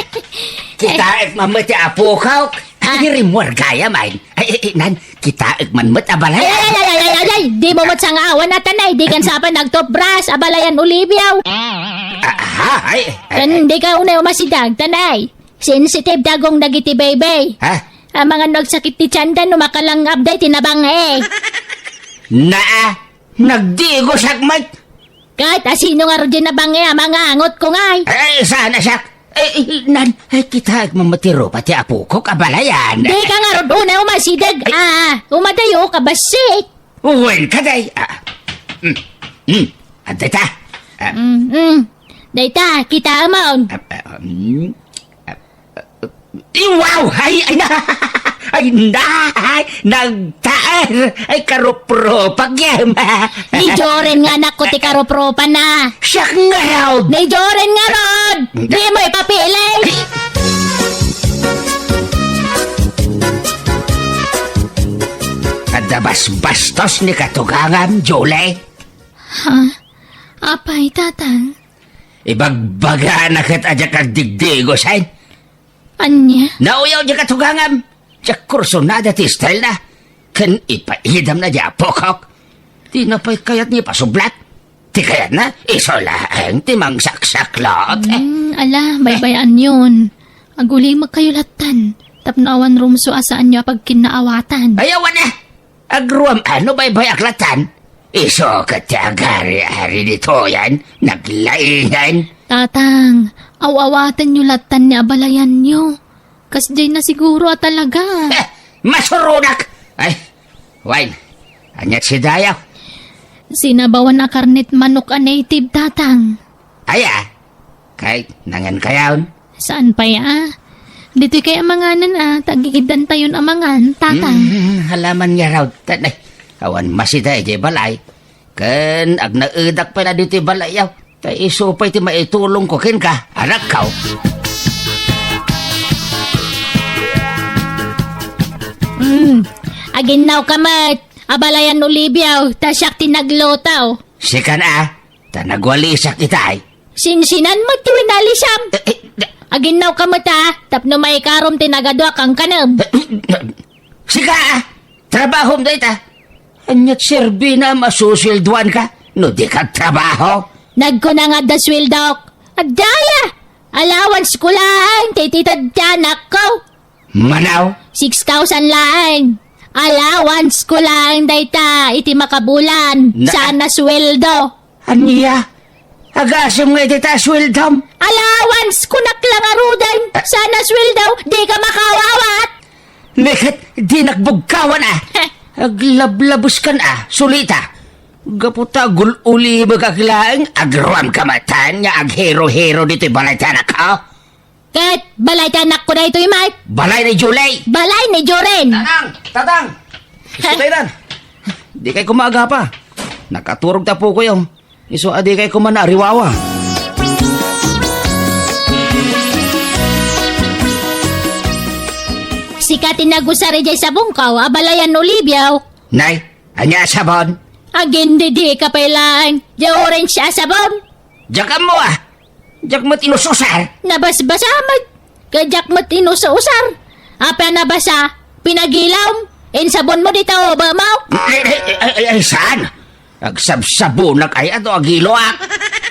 Kitaek man met ti apokok. Ah. Ay, rimmuar gayam, ay. Ay, ay, ay, nan, kitaek man met a balay. Ay, ay, ay, ay, ay, ay, ay, dimo met sangaawan a tanay, dikan sapay nagtoothbrush, abalayan Olivia. Ah, ha, ay, ay, ay. Ken dika unay umasideg, tanay. Sensitive dagong dagiti baby. Ha? Amangan no agsakit ti tianda no makalangab day ti nabang-e. Naa, nagdigosak met. Ket asino ngarud diay nabang-e a mangangotko ngay? Ay, saan a siak? Ay, ay, nan, ay, kitaek man met ti rupa ti apokok a balayan. Dika ngarud unay umasideg, ay. Ah, umadayo ka, bassit. Wen ka, day. Ah. Mm. Mm. Adda ita. Ah. Mm, mm. Dayta, kitaamon. Ah, ah, mm. Ah, ah, wow! Ay, ay, na! Ay, na! Ay, nagtaer! Ay, karupropak yan! Ni Joren nga anak ko ti karupropan na. Siak nga raw! Ni Joren nga rod! Di mo ipapili! Adda basbastos ni katugangam, Julie. Ha? Apay, Tatang? Ibagbagana ket a diak agdigdigosen. Ania? Nauyaw diak a tugangam. Diak kursunada ti style na. Ken ipaidam na di apokok. Di na pay kayat nga ipasublat. Ti kayat na, isu laeng ti mangsaksaklot. Hmm, ala, baybay-anyon. Agulimek kayo lattan. Tapno awan rumso a saanyo a pagkinnaawatan. Ayaw na! Agruam a no baybay-ak lattan. Isu ket ti agari-ari ditoyen, naglaingen. Tatang, aw-awatenyo lattan ni abalayanyo. Kasdiay na siguro a talaga. Eh, masuronak! Ay, wine. Aniat si Dayaw? Sinabawan a karnet manok a native, Tatang. Aya, kay nangan kayaon? Saan pay a? Ditoy kay a manganan a, ta agigiddantayon a mangan, Tatang. Hmm, halaman nga raw, Tatay. Awan masita idiay balay. Ken agnaedak pay na ditoy balay, yaw. Ta isu pay ti maitulongko kenka, anakko. Hmm, aginnawka met, abalayan Olivia, ta siak ti nagluto. Sikan a, ta nagwalisak itay. Sinsinan met ti winalisam. Eh, eh, da- Aginnawka met a, tapno maikarom ti nagadua kankanem. Sika, ah, trabahom dayta. Aniat serbina a masusweldoanka no dika agtrabaho? Nagkuna nga adda sweldok. Adda aya! Allowance ko laeng ti ititad ti anakko. Manaw? Six thousand laeng. Allowance ko laeng dayta iti makabulan. Na- Saan a sueldo. Ania? Agasem nga iti ta sueldom? Allowance ko nakla ngaruden. Ah. Saan a sueldo, di ka makawawat. Neket, di nakbugkawan a. Heh. Aglablabuskan a, sulita. Gapu ta agul-ulimekak laeng, agruam ka matan nga aghero-hero ditoy balay ti anakko. Ket balay ti anakko daytoy, Mike. Balay ni Julie. Balay ni Joren. Tatang! Tatang! Isu tayo nan. Di kay kumaagapa. Nakaturog ta pukoyo. Isu a di kay kuman naariwawa. Sika ti nagusar idiay sabongko a balayan Olivia. Nay, ania a sabon? Agindidi ka pay laeng. Di orange a sabon. Diak ammo a. Diak met inus-usar. Nabasbasa met. Ket diak met inus-usar. Apay a nabasa? Pinagilom. Insabon mo dita ubo mo? Ay, ay, ay, ay, ay, saan? Agsabsabonak ay ato agiloak.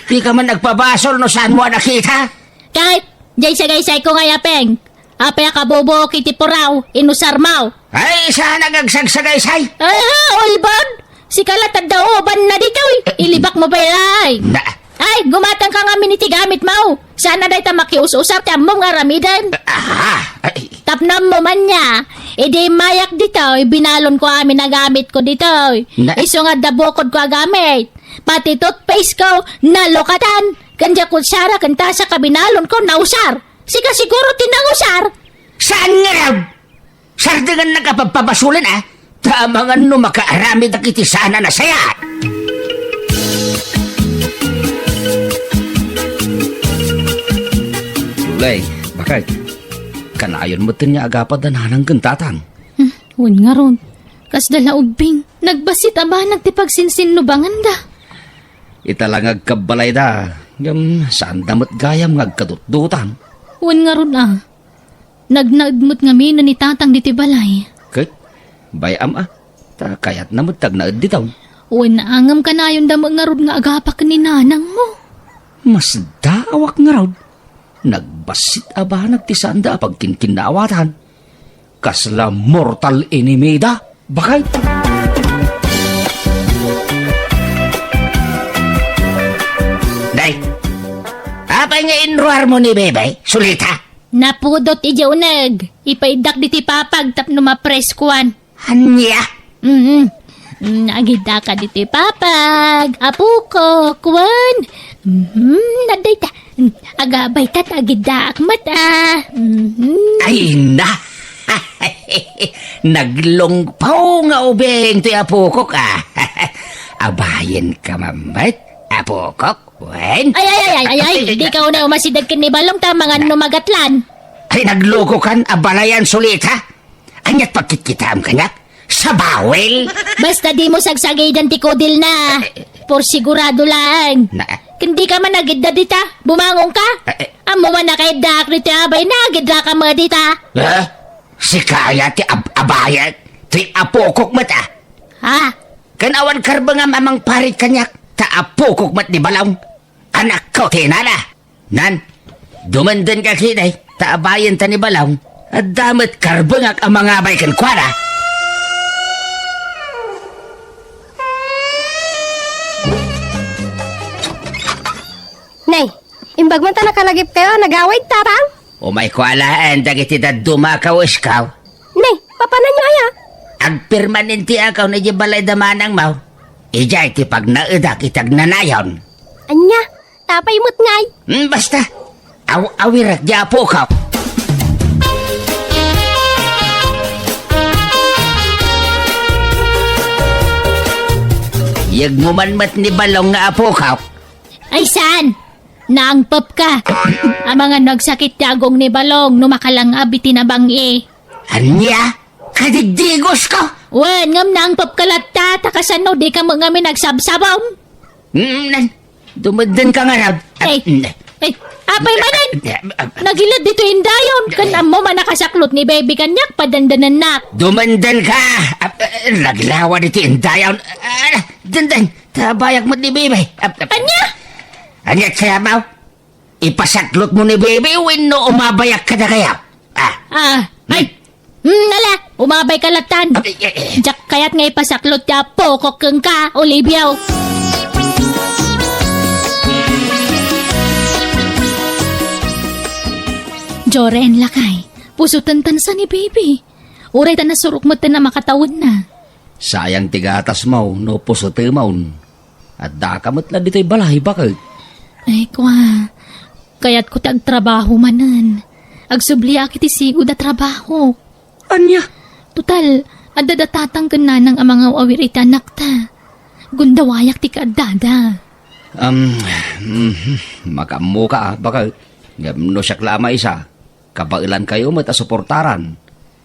Di ka man nagpabasol no saan mo a nakita? Ket, diay sagaysay ko nga yapeng. Apay a kabubuok iti puraw, inusar mo? Ay, saan nga agsagsagaysay? Ay, ha, ulbod! Sika la tadda uban na ditoy. Ilibak mo pay laeng. Na. Ay, gumatang ka ngamin iti gamit mo. Saan a dayta makius-usar ti ammom nga aramiden. Aha. Ay. Tapno ammo man nia, idi immayak ditoy, binalon ko amin a gamit ko ditoy. Na. Isu nga adda bukod ko a gamit. Pati toothpaste ko, nalukatan. Ken diay kutsara ken tasa a binalon ko, nausar. Sika siguro ti nangusar. Saan ngarud? Sardengannak a pagpabasolen a, ta amangan no makaaramidak iti saan a nasayaat. Julie, bakit? Kanayon metten nga agapa da nanang ken tatang. Hmm, wen ngarud. Kasda la ubbing. Nagbassit a banag ti pagsinsinnubanganda. Ita la nga agkabbalayda, ngem saanda met gayam nga agkadutdutang. Wen ngarud a. Nagnaed met ngamin ni tatang ditoy balay. Ket, bay-am a, ta kayatna met ti agnaed ditoy. Wen a, ngem kanayonda met ngarud nga agapa ken ni nanangmo. Masdaawak ngarud. Nagbassit a banag ti saanda a pagkinkinnaawatan. Kasla mortal enemy da, bakay. Day, apay nga inruarmo ni Bebe, sulita? Napudot idiay uneg. Ipaiddak ditoy papag tapno mapreskoan. Ania? Mm. Mm, agidaka ditoy papag, apokok, wen. Mhm, adda ita. Mm, agabay ta, ta agiddaak met, ah. Mhm. Ay, na! Naglungpaw nga ubing toy apokok, ah. Abayenka man met, apokok, wen? Ay, ay, ay, ay, ay, ay. Dika unay umasideg ken ni Balong ta mangan no magatlan. Ay, naglokokan a balayan sulit, ha? Ania't pagkitkitaem kaniak? Sabawel? Basta dimo sagsagiden ti kudilna. Por sigurado laeng. Na- Ken dika man agidda dita. Bumangonka. Eh, eh. Ammom a nakaiddaak ditoy abay, nagidraka met dita. Eh? Sika aya ti ab-, abayek? Ti apokok met, ah. Ha? Ken awan karbengam a mangparit kaniak, ta apokok met ni Balong. Anakko ti inana. Nan, dumendenka ketdi, ta abayenta ni Balong. Adda met karbengak a mangabay kenkuana. Nay, imbag man ta nakalagipkayo a nagawid, Tatang? Umayko alaen dagiti dadduma a kawesko. Nay, papananyo aya? Agpirmanen ti akaw idiay balay da manangmo. Idiay ti pagnaedak iti agnanayon. Ania? Tapay met ngay? Hmm, basta. Aw-, awirek di apokok. Yegmo man met ni Balong nga apokok. Ay, saan? Naangpepka. Amangan no agsakit ti agong ni Balong no makalangab iti nabang-i. Ania? Kadigdigosko? Wen, ngem naangpepka latta, ta kasano dika met ngamin agsabsabong? Mm, nan, dumedenka ngarud. Ay, mm. Ay, apay manen? Ah, ah, ah. Nagiled ditoy indayon, ken ammom a nakasaklot ni Baby kaniak, padandanannak. Dumendenka! Ah, ah, naglawa ditoy indayon. Ah, denden, ta abayak met ni Baby. Ah, ah. Ania? Ania, kayatmo? Ipasaklotmo ni Baby wenno umabayak kadakayo? Ah. Ah, ay. Hmm, ala, umabayka lattan. Ay, ay, ay. Diak kayat nga ipasaklot ti apokok kenka, Olivio. Joren, lakay, pusoten ta sa ni Baby. Uray ta nasurok metten a makatawenna. Sayang ti gatasmo no pusotemon. Addaka met la ditoy balay, baket. Ay, kua, kayatko ti agtrabaho manen. Agsubliak iti sigud a trabaho. Ania? Total, adda da tatang ken nanang a mangaw-awir iti anakta. Gundawayak ti kaaddada. Am, mhm, makaammoka, a, baket. Ngem no siak la a maysa, kabaelankayo met a suportaran.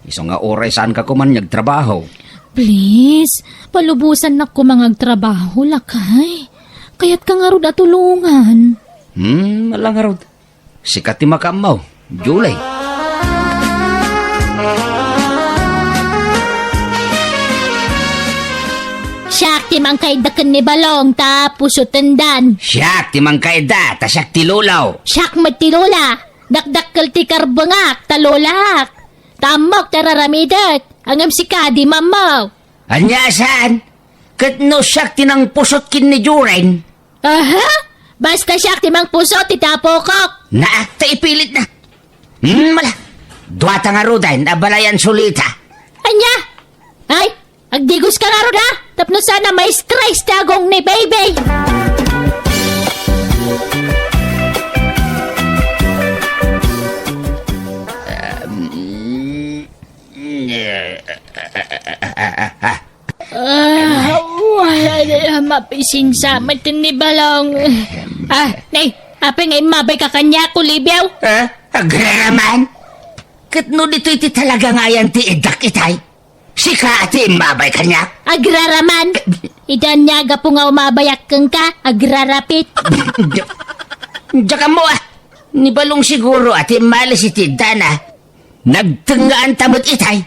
Isu nga uray saanka koman nga agtrabaho. Please, palubosannak koma nga agtrabaho, lakay. Kayatka ngarud a tulongan. Hmm, ala ngarud. Sika ti makaammo, Julie. Siak ti mangkaidda ken ni Balong, ta pusotendan. Siak ti mangkaidda, ta siak ti lolo. Siak met ti lola. Dakdakkel ti karbengak, ta lolak. Ta ammok ti ar-aramidek, ngem sika, dimo ammo. Ania a saan? Ket no siak ti nangpusot ken ni Joren? Aha? Basta siak ti mangpusot iti apokok. Naakta ipilitna. Hmm, mala. Duata ngaruden a balayan sulita. Ania? Ay, agdigoska ngarud, ha? Tapno saan a ma-stress ti agong ni Baby. Ah, wala na mapisingsa met ni Balong. Ah, nay, apay nga immabayka kaniak, Olivio? Ah, agraraman? Ket no ditoy ti talaga nga ayan ti iddak itay? Sika a ti immabay kaniak? Agraraman. Iti ania gapu nga umabayak kenka, agrarapit. Diak ammo, ah. Ni Balong siguro a ti immalis iti iddana. Nagtengngaan ta met itay.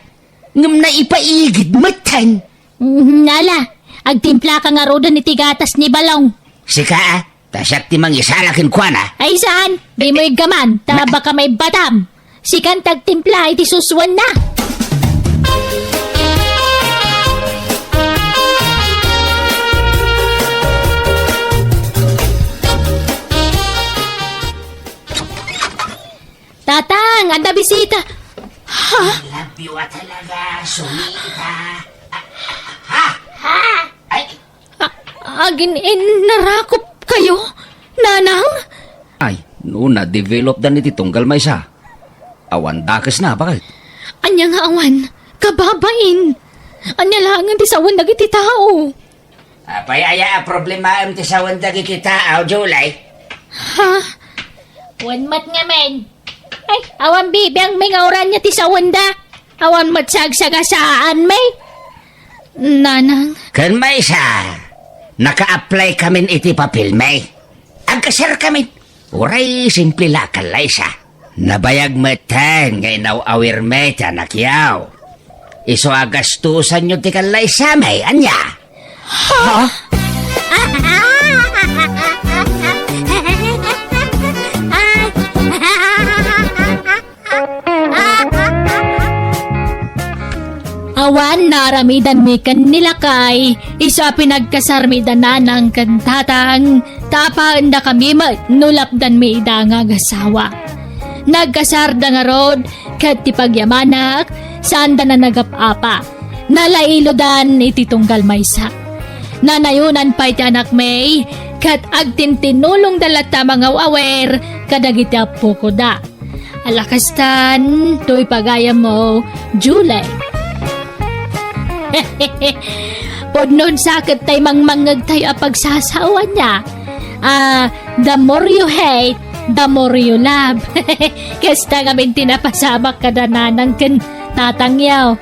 Ngem naipaigid metten. Mhm, ala, agtimplaka ngaruden iti gatas ni Balong. Sika, ah. Ta siak ti mangisala kenkuana. Ay saan? Dimo iggaman, ta baka maibbatam. Sikan ti agtimpla iti susuenna. Tatang, adda bisita. Ha? Love you talaga, Sulita. Ha? Ha? Agin-innarakop kayo, Nanang? Ay, no na-develop dan iti tunggal maysa. Awan dakes na, bakit? Ania nga awan? Kababain! Ania laengen ti sawen dagiti tao? Apay aya a problemaem ti sawen dagiti tao, Julie? Ha? Wen met ngamin. Ay, awan bibiangmi nga urania ti sawenda. Awan met sagsagasaan, may. Nanang. Ken maysa, naka-apply kamin iti papelmi. Agkasar kamin. Uray simple la a kallaysa. Nabayag metten nga inaw-awirmi ti anakyaw. Isu a gastusanyo ti kallaysami, ania? Ha? Awan naaramidanmi ken ni lakay, isu a pinagkasarmi da nanang ken tatang, ta apaendakami met no lapdanmi ida nga agasawa. Nagkasarda ngarud, ket ti pagyamanak, saanda a nagap-apa. Nalailodan iti tunggal maysa. Nanayonan pay ti anakmi, ket agtintinulongda latta a mangaw-awir kadagiti appokoda. Ala kastan, toy pagayammo, Julie. Pudno a sakit tay mangmangngegtayo a pagsasaoan, ania? Ah, the more you hate, the more you love. Kasta ngamin ti napasamak kada nanang ken tatangyo.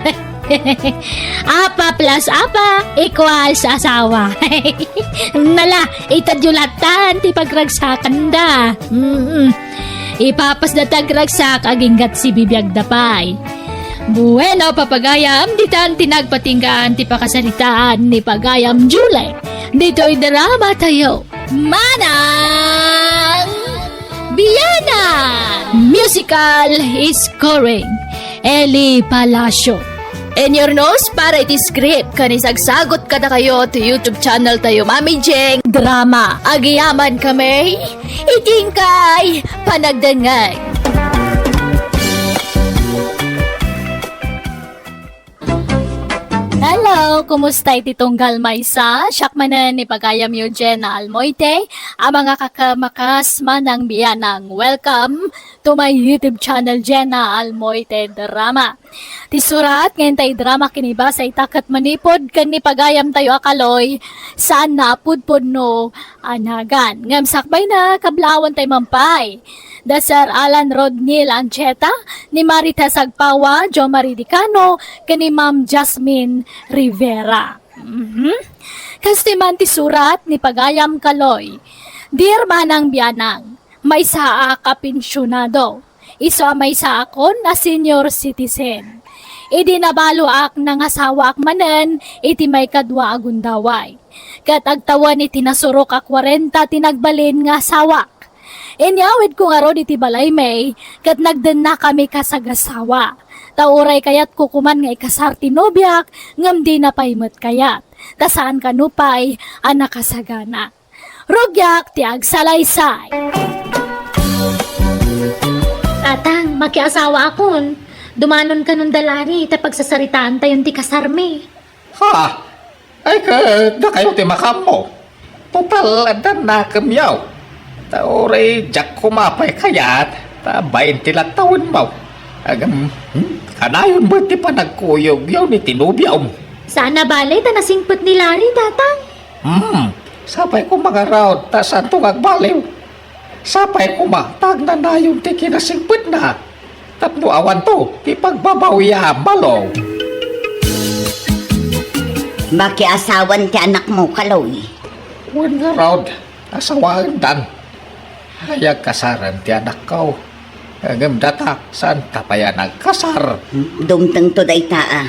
Apa plus apa equals asawa. Nala, itedyo lattan ti pagragsakanda. Mm. Ipapasda ti agragsak aginggat sibibiagda pay. Bueno, papagayam, ditan ti nagpatinggaan ti pakasaritaan ni pagayam Julie. Ditoy drama tayo. Manang Biana! Musical scoring, Eli Palacio. In your nose para iti script, ken isagsagot kadakayo ti YouTube channel tayo, Mami Jeng Drama. Agiyaman kami, iti inkay panagdengngeg. Hello, kumusta iti tunggal maysa? Siak manen ni pagayamyo Jenna Almoite, a mangakakamakas Manang Bianang. Welcome to my YouTube channel, Jenna Almoite Drama. Ti surat nga intay drama kinibasa ita ket manipud ken ni pagayam tayo a Kaloy, saan na a pudpudno a nagan. Ngem sakbay na, kablaawan tay mampay. Da Sir Alan Rodnil Ancheta, ni Marita Sagpawa, Jo Marie Dicano, ken ni Ma'am Jasmine Rivera. Mhm. Kastoy man ti surat ni pagayam Kaloy. Dear Manang Bianang, maysaak a pensionado. Isu a maysaakon a senior citizen. Idi nabaloak, nangasawaak manen iti maikadua a gundaway. Ket agtawen iti nasurok a kwarenta ti nagbalin nga asawak. Inyawidko ngarud iti balaymi, ket nagdennakami kas agasawa. Ta uray kayatko koman nga ikasar ti nobiak, ngem dina pay met kayat. Ta saan kano pay a nakasagana. Rugiak ti agsalaysay. Tatang, makiasawaakon. Dumanon kanon da Larry ta pagsasaritaantayon ti kasarmi. Ha? Ay, ket dakayo ti makaammo. Total, adda nakemyo. Ta uray diak koma pay kayat, ta bain ti lattawenmo. Agam, hmm, kanayon met ti panagkuyogyo ni ti nobiom. Saan a bale ta nasingpet ni Larry, Tatang. Hmm, sapay koma ngarud ta saanto nga agbaliw. Sapay koma ta agnanayon ti kinasingpetna tapno awanto ti pagbabawian, balo. Makiasawan ti anakmo, Kaloy. Wen ngarud, asawaendan. Ay, agkasaren ti anakko. Ngem data, saanta pay a nagkasar? Dumtengto dayta a.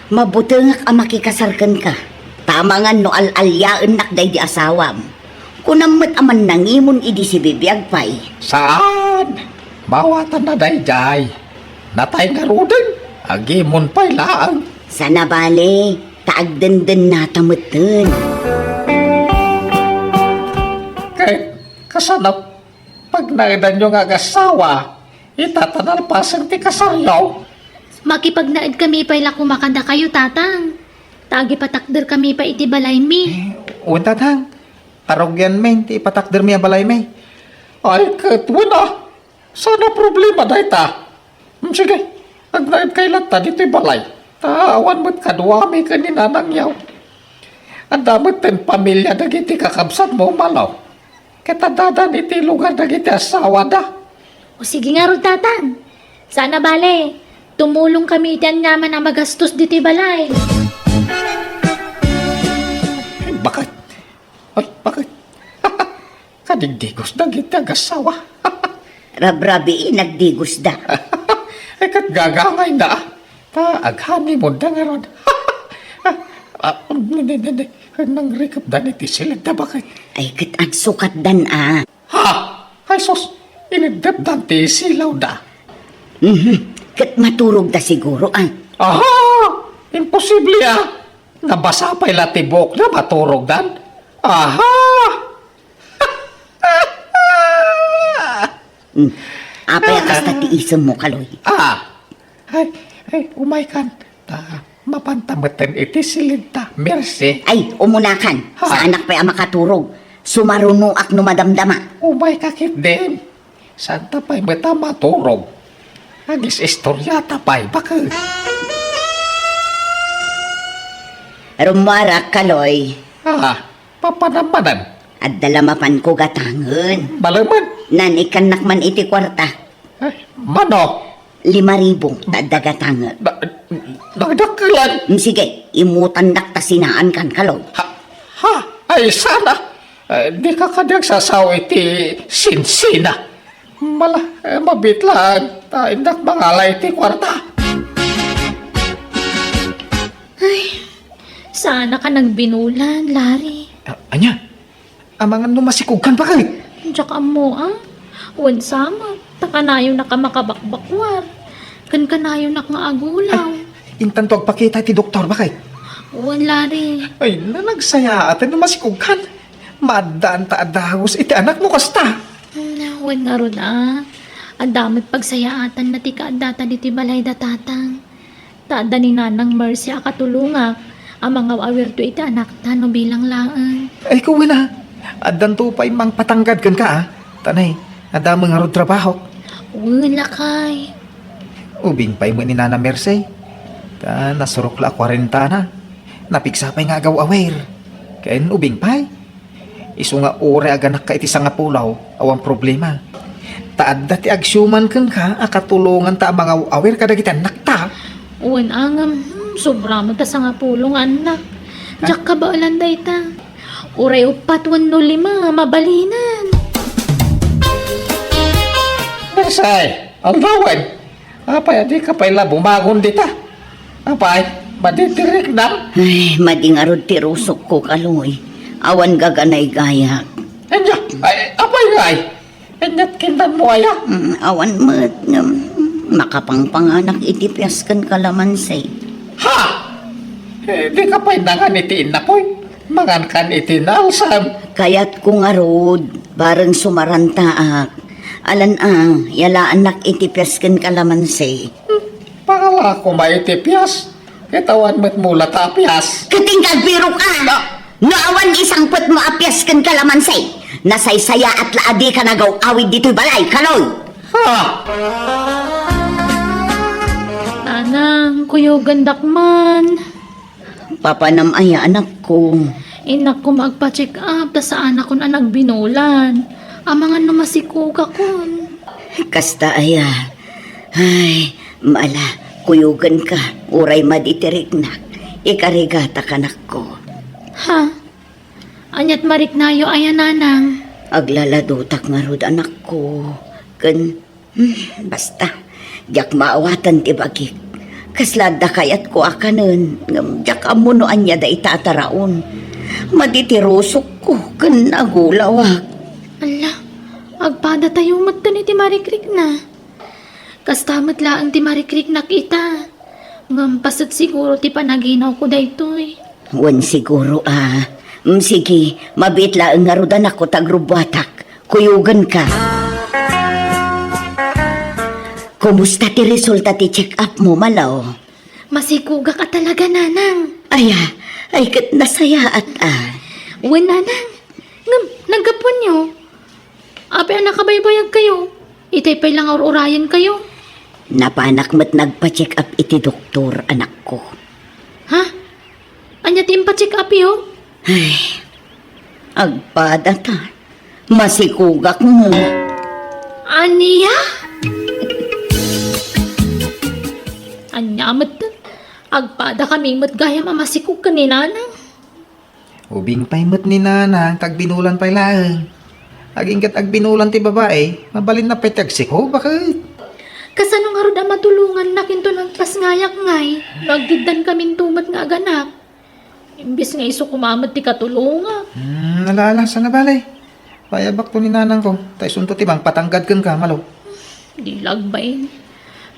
Mabutengak a makikasar kenka. Ta amangan no al-aliaennak daydi asawam. Kunam met a mannangimon idi sibibiag pay. Saan? Mawatanna daydiay. Natay ngaruden, agimon pay laeng. Saan a bale, ta agdendennata metten. Ket kasano pagnaedanyo nga agasawa, ita ta nalpasen ti kasaryo? Makipagnaedkami pay la koma kadakayo, Tatang. Ta agipatakderkami pay iti balaymi. Eh, Wen, Tatang, arugianmi ti ipatakdermi a balaymi. Ay, ket wen a, saan a problema dayta. Hmm, sige, agnaedkay latta ditoy balay. Ta awan met kaduami ken ni Nanang Yaw. Adda met ten pamilia dagiti kakabsatmo, Malo. Ket addadan iti lugar dagiti asawada. O sige ngarud, Tatang. Saan a bale, tumulongkami iti aniaman a magastos ditoy balay. Baket? Ay, baket? Kadigdigos dagiti agasawa. Rabrabii, nagdigosda. Ay, ket gagangayna. Ta aghanimonda ngarud. Ah, ne, ne, ne, ne. Nangrikepdan iti silidda, baket? Ay, ket agsukatdan a. Ha? Ay sus, iniddepdan ti silawda. Mhm. Ket maturogda siguro a. Aha! Imposible a. Nabasa pay la ti buokda, maturogdan. Aha! Hmm. Apay a kasta ti isemmo, Kaloy? Ah. Ay, ay, umaykan. Ta, mapanta metten iti silidta, Mercy. Ay, umunakan. Ha? Saanak pay a makaturog. Sumarunoak no madamdama. Umayka ketdin. Saanta pay met a maturog. Agis-istoriata pay, baket. Rummuarak, Kaloy. Ah, papanam manen? Adda la mapanko gatangen. Balemen? Naan ikkannak man iti kuarta. Ay, mano? Lima ribu, adda gatangen. Da-, dagdakkelan. Mm, sige, imutannak ta sinaankan, Kaloy. Ha? Ha? Ay, saan a. Eh, dika kadi agsasao iti sinsina. Mala, eh, mabiit laeng ta innak mangala iti kuarta. Ay, saanak a nagbinulan, Larry. Ah, ania? Amangan no masikogkan, baket? Diak ammo a. Wen sa met, ta kanayonak a makabakbakuar. Ken kanayonak nga agulaw. Ay, intanto agpakita iti doktor, baket? Wen, Larry. Ay, na, nagsayaat no masikogkan. Maaddaan ta a dagus iti anak no kasta. Hmm, wen ngarud a. Adda met pagsayaatanna ti kaaddata ditoy balay da Tatang. Ta adda ni Nanang Mercy a katulongak a mangaw-awirto iti anakta no bilang laeng. Ay, kuwen a. Addanto pay mangpatanggad kenka a. Ta nay, adda met ngarud trabahok. Wen, lakay. Ubing pay met ni Nanang Mercy. Ta nasurok la a kuarentana. Napigsa pay nga agaw-awir. Ken ubing pay. Isu nga uray aganakka iti sangapulo, awan problema. Ta adda ti agsiuman kenka a katulonganta a mangaw-awir kadagiti annakta. Wen a ngem, hmm, sobra met ta sangapulo nga annak. Ha? Diak kabaelan dayta. Uray uppat wenno lima, mabalinen. Bersay, aldawen. Apay a dika pay la bumagon dita? Apay, madi ti riknam? Ay, madi ngarud ti rusokko, Kaloy. Awan gaganaygayak. Ania? Ay, apay ngay? Ania't kintanmo aya? Mm, awan met ngem makapangpanganak iti pias ken kalamansi. Ha? Eh, dika pay nangan iti innakoy? Mangankan iti naalsam. Kayatko ngarud, bareng sumarantaak. Alan a, yalaannak iti pias ken kalamansi. Hmm, pangala koma iti pias, ket awan met mulata a pias. Ket inka agbirok a! Ah! No awan isangpetmo a pias ken kalamansi, nasaysayaat la a dika nagaw-awid ditoy balay, Kaloy! Ha? Nanang, kuyogendak man. Papanam aya, anakko? Innak koma agpa-check up ta saanakon a nagbinulan. Amangan no masikogakon. Kasta aya. Ay, mala, kuyogenka, uray madi ti riknak. Ikarigatak, anakko. Ha? Ania't mariknayo aya, Nanang? Aglaladotak ngarud, anakko. Ken Hmm, basta, diak maawatan ti bagik. Kasla adda kayatko a kanen, ngem diak ammo no ania dayta a taraon. Madi ti rusokko ken agulawak. Alla, agpadatayo metten iti marikrikna. Kasta met laeng ti marikriknak ita. Ngem paset siguro ti panaginawko daytoy. Wen siguro a. Mm, sige, mabiit laeng ngarud, anakko, ta agrubbuatak. Kuyogenka. Kumusta ti resulta ti check-up mo, Malo? Masikogak a talaga, Nanang. Aya, ay ket nasayaat a. Wen, nanang. Ngem, naggapuanyo? Apay a nakabaybayagkayo? Itay pay la nga ur-urayenkayo. Napanak met nagpa-check up iti doktor, anakko. Ha? Ania ti impa-check upyo? Ay, agpada ta. Masikugakmo. Ania? Ania met? Agpada kami met gayam a masikog ken ni nanang. Ubing pay met ni nanang, ta agbinulan pay laeng. Agingga agbinulan ti babai, mabalinna pay ti agsikog, baket. Kasano ngarud a matulongannak inton agpasngayak ngay, no aggiddan kaminto met nga aganak? Imbes nga isu koma met ti katulongak. Hmm, ala, ala, saan a bale? Payabakto ni nanangko, ta isunto ti mangpatanggad kenka, Malo. Di la agbain.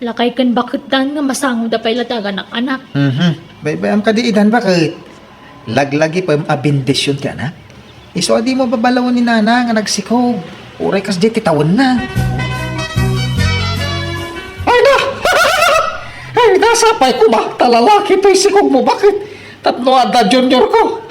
Lakay ken baketdan nga masangoda pay la ti aganak-anak. Mhm. Baybayam kadi idan, baket. Laglagipem a bendision ti anak. Isu a dimo babalawen ni nana nga nagsikog. Uray kasdiay ti tawenna. Ay na! Ay, nasapay koma, ta lalaki toy sikogmo, baket. Tapno adda juniorko.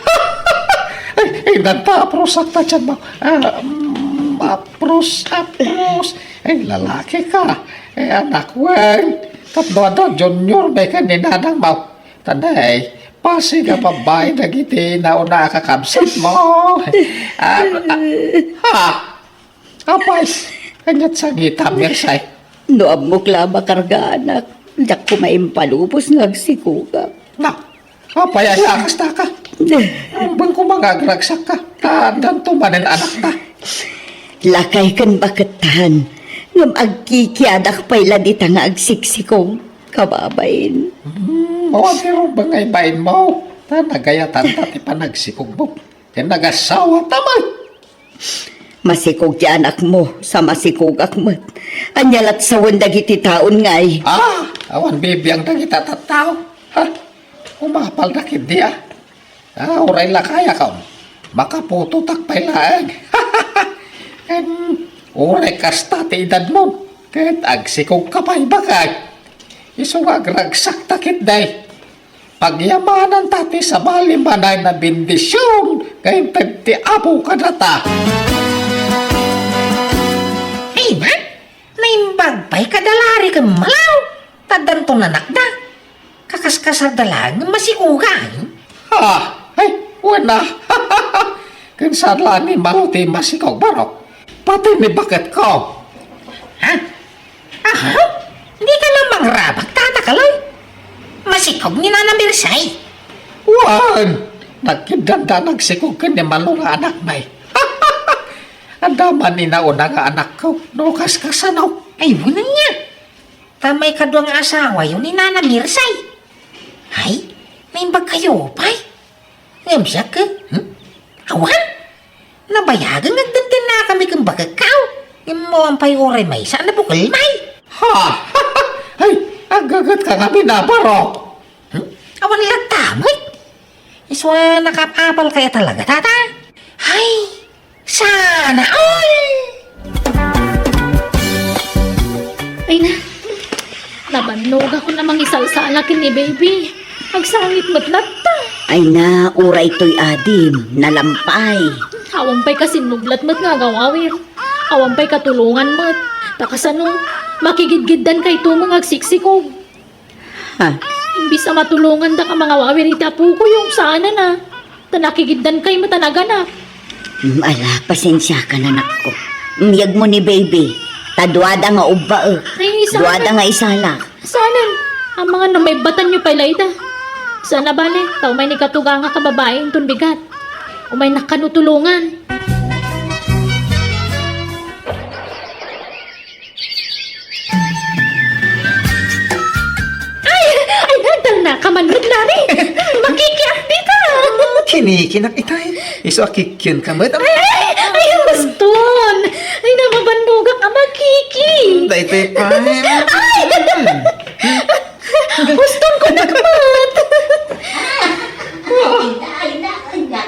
Ay, ay, nagpaaprusak ta dyan, ma-, ah, mm, aprus, aprus. Ay, lalaki ka. Ay, anak, wen. Tapno adda junior, may ka ni nanang, ma-, Tanay, pasig a babai dagiti nauna a kakabsat mo. Ah, ah, ha? Apay, kaniat sangita, Mirsay. No ammok la a makarga, anak, diak koma impalubos nga agsikogak. Na, apay aya a kasta ka? Rumbeng koma nga agragsakka, ta addanto manen anakta. Lakay ken bakettan, ngem agkikiadak pay la dita nga agsiksikog, kababain. Hmm, awan ti rumbeng nga ibainmo, ta nagayatanta ti panagsikogmo. Ken nagasawata met. Masikog ti anakmo, sa masikogak met. Ania lat sawen dagiti taon ngay? Ah, awan bibiang dagita tattao. Ha? Umapalda ketdi, ah. Ah, uray lakayakon. Makaputotak pay laeng. Ken, uray kasta ti edadmon. Ket agsikogka pay, baket. Isu nga agragsakta ketdi. Pagyamananta ti sabali manay a bendision nga inted ti Apo kadata. Ay na, naimbag pay kada Lari ken Malaw, ta addanto nanakda. Kakaskasarda laeng nga masikogan. Ha? Ay, wen a. Ken saan la ni Malo ti masikog, barok? Pati ni baketko. Ha? Aha? Dika la mangrabak, Tata Kaloy? Masikog ni Nana Mirsay? Wen, nagkiddanda nagsikog ken ni Malo nga anakmi. Adda man ni nauna nga anakko, no kaskasano. Ay, wen ania. Ta maikadua nga asawayo ni Nana Mirsay. Ay, naimbagkayo pay. Ngem siak, eh? Hmm? Awan? Nabayagen nga agdentennakami ken baketko. Ngem awan pay uray maysa a nabukelmi. Ha? Ay, aggagetka ngamin a, barok. Hmm? Awan latta met. Isu a nakaapal kaya talaga, Tata? Ay, sana all! Ay na, nabannogakon a mangisalsala ken ni Baby. Agsangit met latta. Ay na, uray toy adim, nalampay. Awan pay kasinnublat met nga agawawir. Awan pay katulongan met. Ta kasano, makigidgiddan kayto nga agsiksikog. Ha? Imbis a matulongandak a mangawawir iti apokoyo, saanen a. Ta nakigiddankay met a naganak. Mm, ala, pasensiakan, anakko. Miyegmo ni Baby. Ta duada nga ubbaek. Ay, saan? Duada nga isalak. Saanen? Amangan no maibbatanyo pay la ida. Saan a bale, ta umay ni katugangak a babai inton bigat. Umaynak kano tulongan. Ay! Ay, nagtalna ka man met, Lari! Makikiak dita! Kinikinak itay. Isu a kikienka met. Ay! Ay, ay, baston! Ay, namabannogak a makiki! Daytoy pa. Ay! Baston ko nakmat! Ay, na, ay, na, ay, na.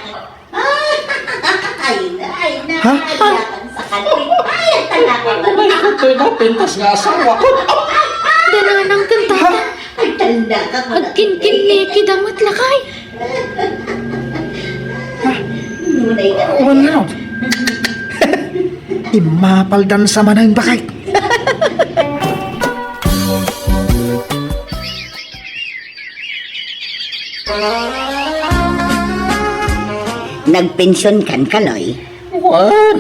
Ay, na, ay, na, Ha? Ay, na, ay, na, ay, na. Ay, ito na, pintas nga asawa ko. Dananang kanta. Ha? Agkinkinneki da met, lakay. Ha? Wen ngarud. Immapaldan sa manen, baket. Nagpensionkan, Kaloy? Wen,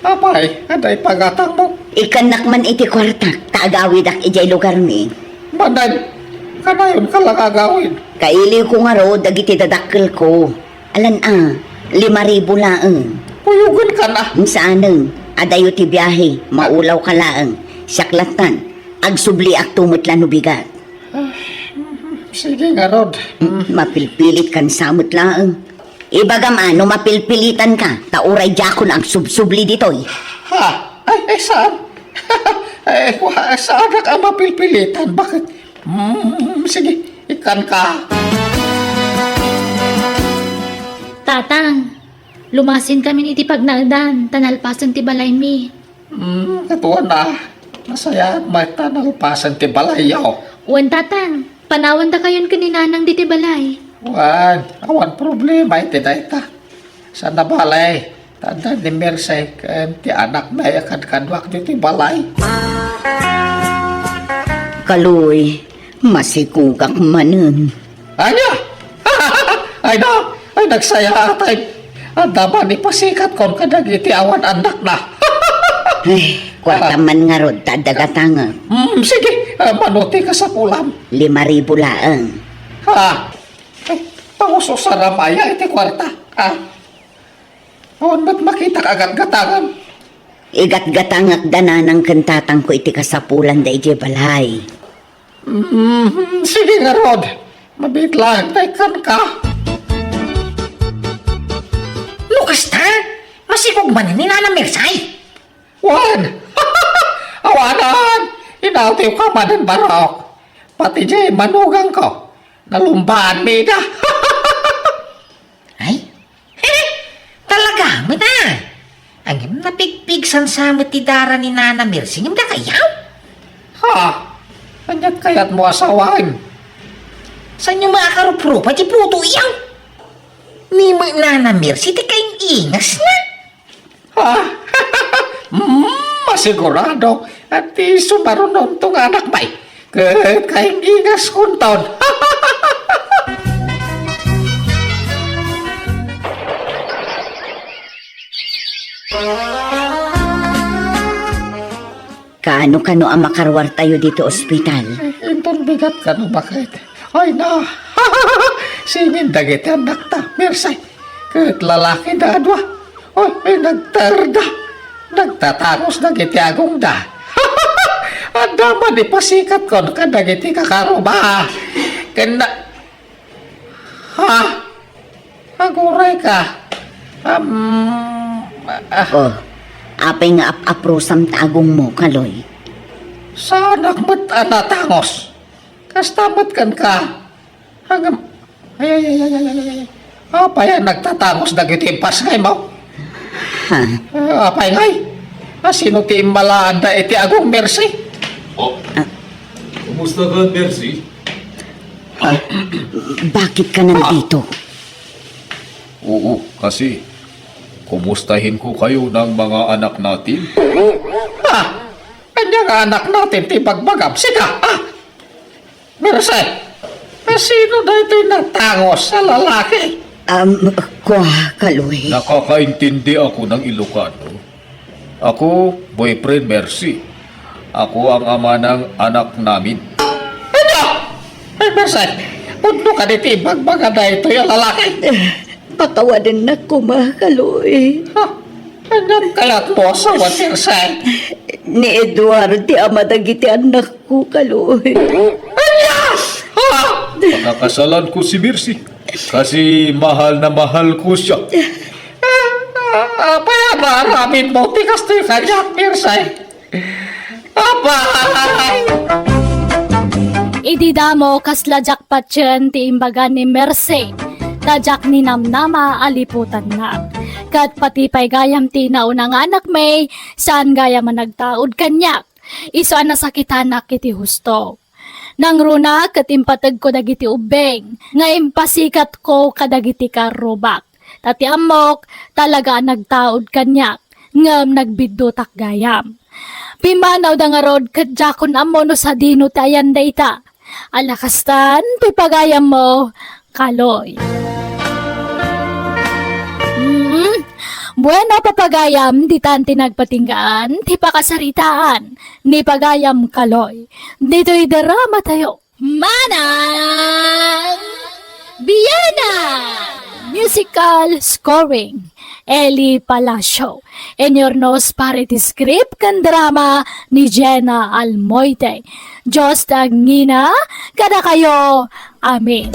apay, adda ipagatangmo? Ikkannak man iti kuartak, ta agawidak idiay lugarmi. Manen, kanayonka la nga agawid? Kailiwko ngarud dagiti dadakkelko. Alan a, lima ribu laeng. Kuyogenkan a. Saanen, adayo ti biahe, maulawka laeng. Siak lattan, agsubliakto met la no bigat. Ah, sige ngarud. Mm, mapilpilitkan sa met laeng. Ibagam a no mapilpilitanka, ta uray diakon agsubsubli ditoy. Ha? Ay, ay, saan? Ay, wa-, saanak a mapilpilitan? Baket? Mm, sige, ikkanka. Tatang, lumasinkamin iti pagnaedan, ta nalpasen ti balaymi. Hmm, katuan a. Nasayaat met ta nalpasen ti balayyo. Wen, Tatang, panawandakayon ken ni Nanang ditoy balay. Wen, awan problema iti dayta. Saan a bale, ta adda ni Mercy ken ti anakna a kadkaduak ditoy balay. Kaloy, masikogak manen. Ania? Ay na, ay nagsayaat, ay. Adda man ipasikatkon kadagiti awan annakna. Ay, kuarta man ngarud ta adda gatangek. Hmm, sige, ah, mano ti kasapulam? Lima ribu laeng. Ha? Ay, paususaram aya iti kuarta. Ah. Awan met makitak a gatgatangem. Igatgatangek da nanang ken tatangko iti kasapulanda idiay balay. Mm, sige ngarud. Mabiit laeng ta ikkanka. No kasta, masikog manen ni Nana Mercy. Wen! Awanan! Inawtiwka manen, barok. Pati diay manugangko, nalumbaanmi ida. Ay, talaga met a. Ngem napigpigsan sa met ti dara ni Nana Mercy ngem dakayaw? Ha? Aniat kayatmo a sawen? Saanyo met a karuprupa ti putoyo? Ni met Nana Mercy ti kaing-ingasna. Ha? Mm, masigurado a ti sumarunonto nga anakmi ket kaing-ingaskonton. Kaano-kano a makaruartayo ditoy ospital? Eh, inton bigat kano, baket? Ay na! Simin dagiti annakta, Mercy. Ket lalaki da a dua. Oy, ay, nagterda. Nagtatangos dagiti agongda. Adda man ipasikatkon kadagiti kakaruma. Ken na-, ha? Aguray ka. Am, ah. Oh, apay nga ap-aprosam ta agongmo, Kaloy? Saanak met a natangos. Kasta met kenka. Ngem, ay, ay, ay. Apay a nagtatangos dagiti impasngaymo? Ha? Ah, apay ngay? A, sino ti immalaanda iti agong, Mercy? Oh. Ah. Kumusta ka, Mercy? Ah, bakit ka nandito? Oo, kasi kumustahin ko kayo ng mga anak natin. Ah, ania nga anak natin ti bagbagam? Sika, ah! Mercy, a, sino daytoy natangos a lalaki? Um, kua, Kaloy. Nakakaintindi ako ng Ilocano. Ako, boyfriend Mercy. Ako ang ama ng anak namin. Ano? Ay, Mercy, pudno ka diti ibagbaga daytoy a lalaki? Pakawadennak koma, Kaloy. Ha? Ania kayatmo a sawen, Mercy? Ni Edward ti ama dagiti annakko, Kaloy. Ania? Ha? Pakakasalan ko si Mercy kasi mahal na mahal ko siya. Ah, apay a maaramidmo ti kastoy kaniak, Mercy? Apay! Idi damo, kasla diak patien ti imbaga ni Mercy, ta diak ninamnama a liputannak. Ket pati pay gayam ti nauna nga anakmi, saan gayam a nagtaud kaniak. Isu a nasakitanak iti husto. Nangruna ket impategko dagiti ubbing nga impasikatko kadagiti karrubak. Ta ti ammok, talaga a nagtaud kaniak, ngem nagbiddutak gayam. Pimmanawda ngarud ket diakon ammo no sadino ti ayan dayta. Ala kastan, ti pagayammo, Kaloy. Mm. Bueno, papagayam, ditan ti nagpatinggaan ti pakasaritaan ni pagayam Kaloy. Ditoy drama tayo. Manang Biana! Musical scoring, Eli Palacio. Inurnos para iti script ken drama ni Jenna Almoite. Dios ti agngina kadakayo. Amen.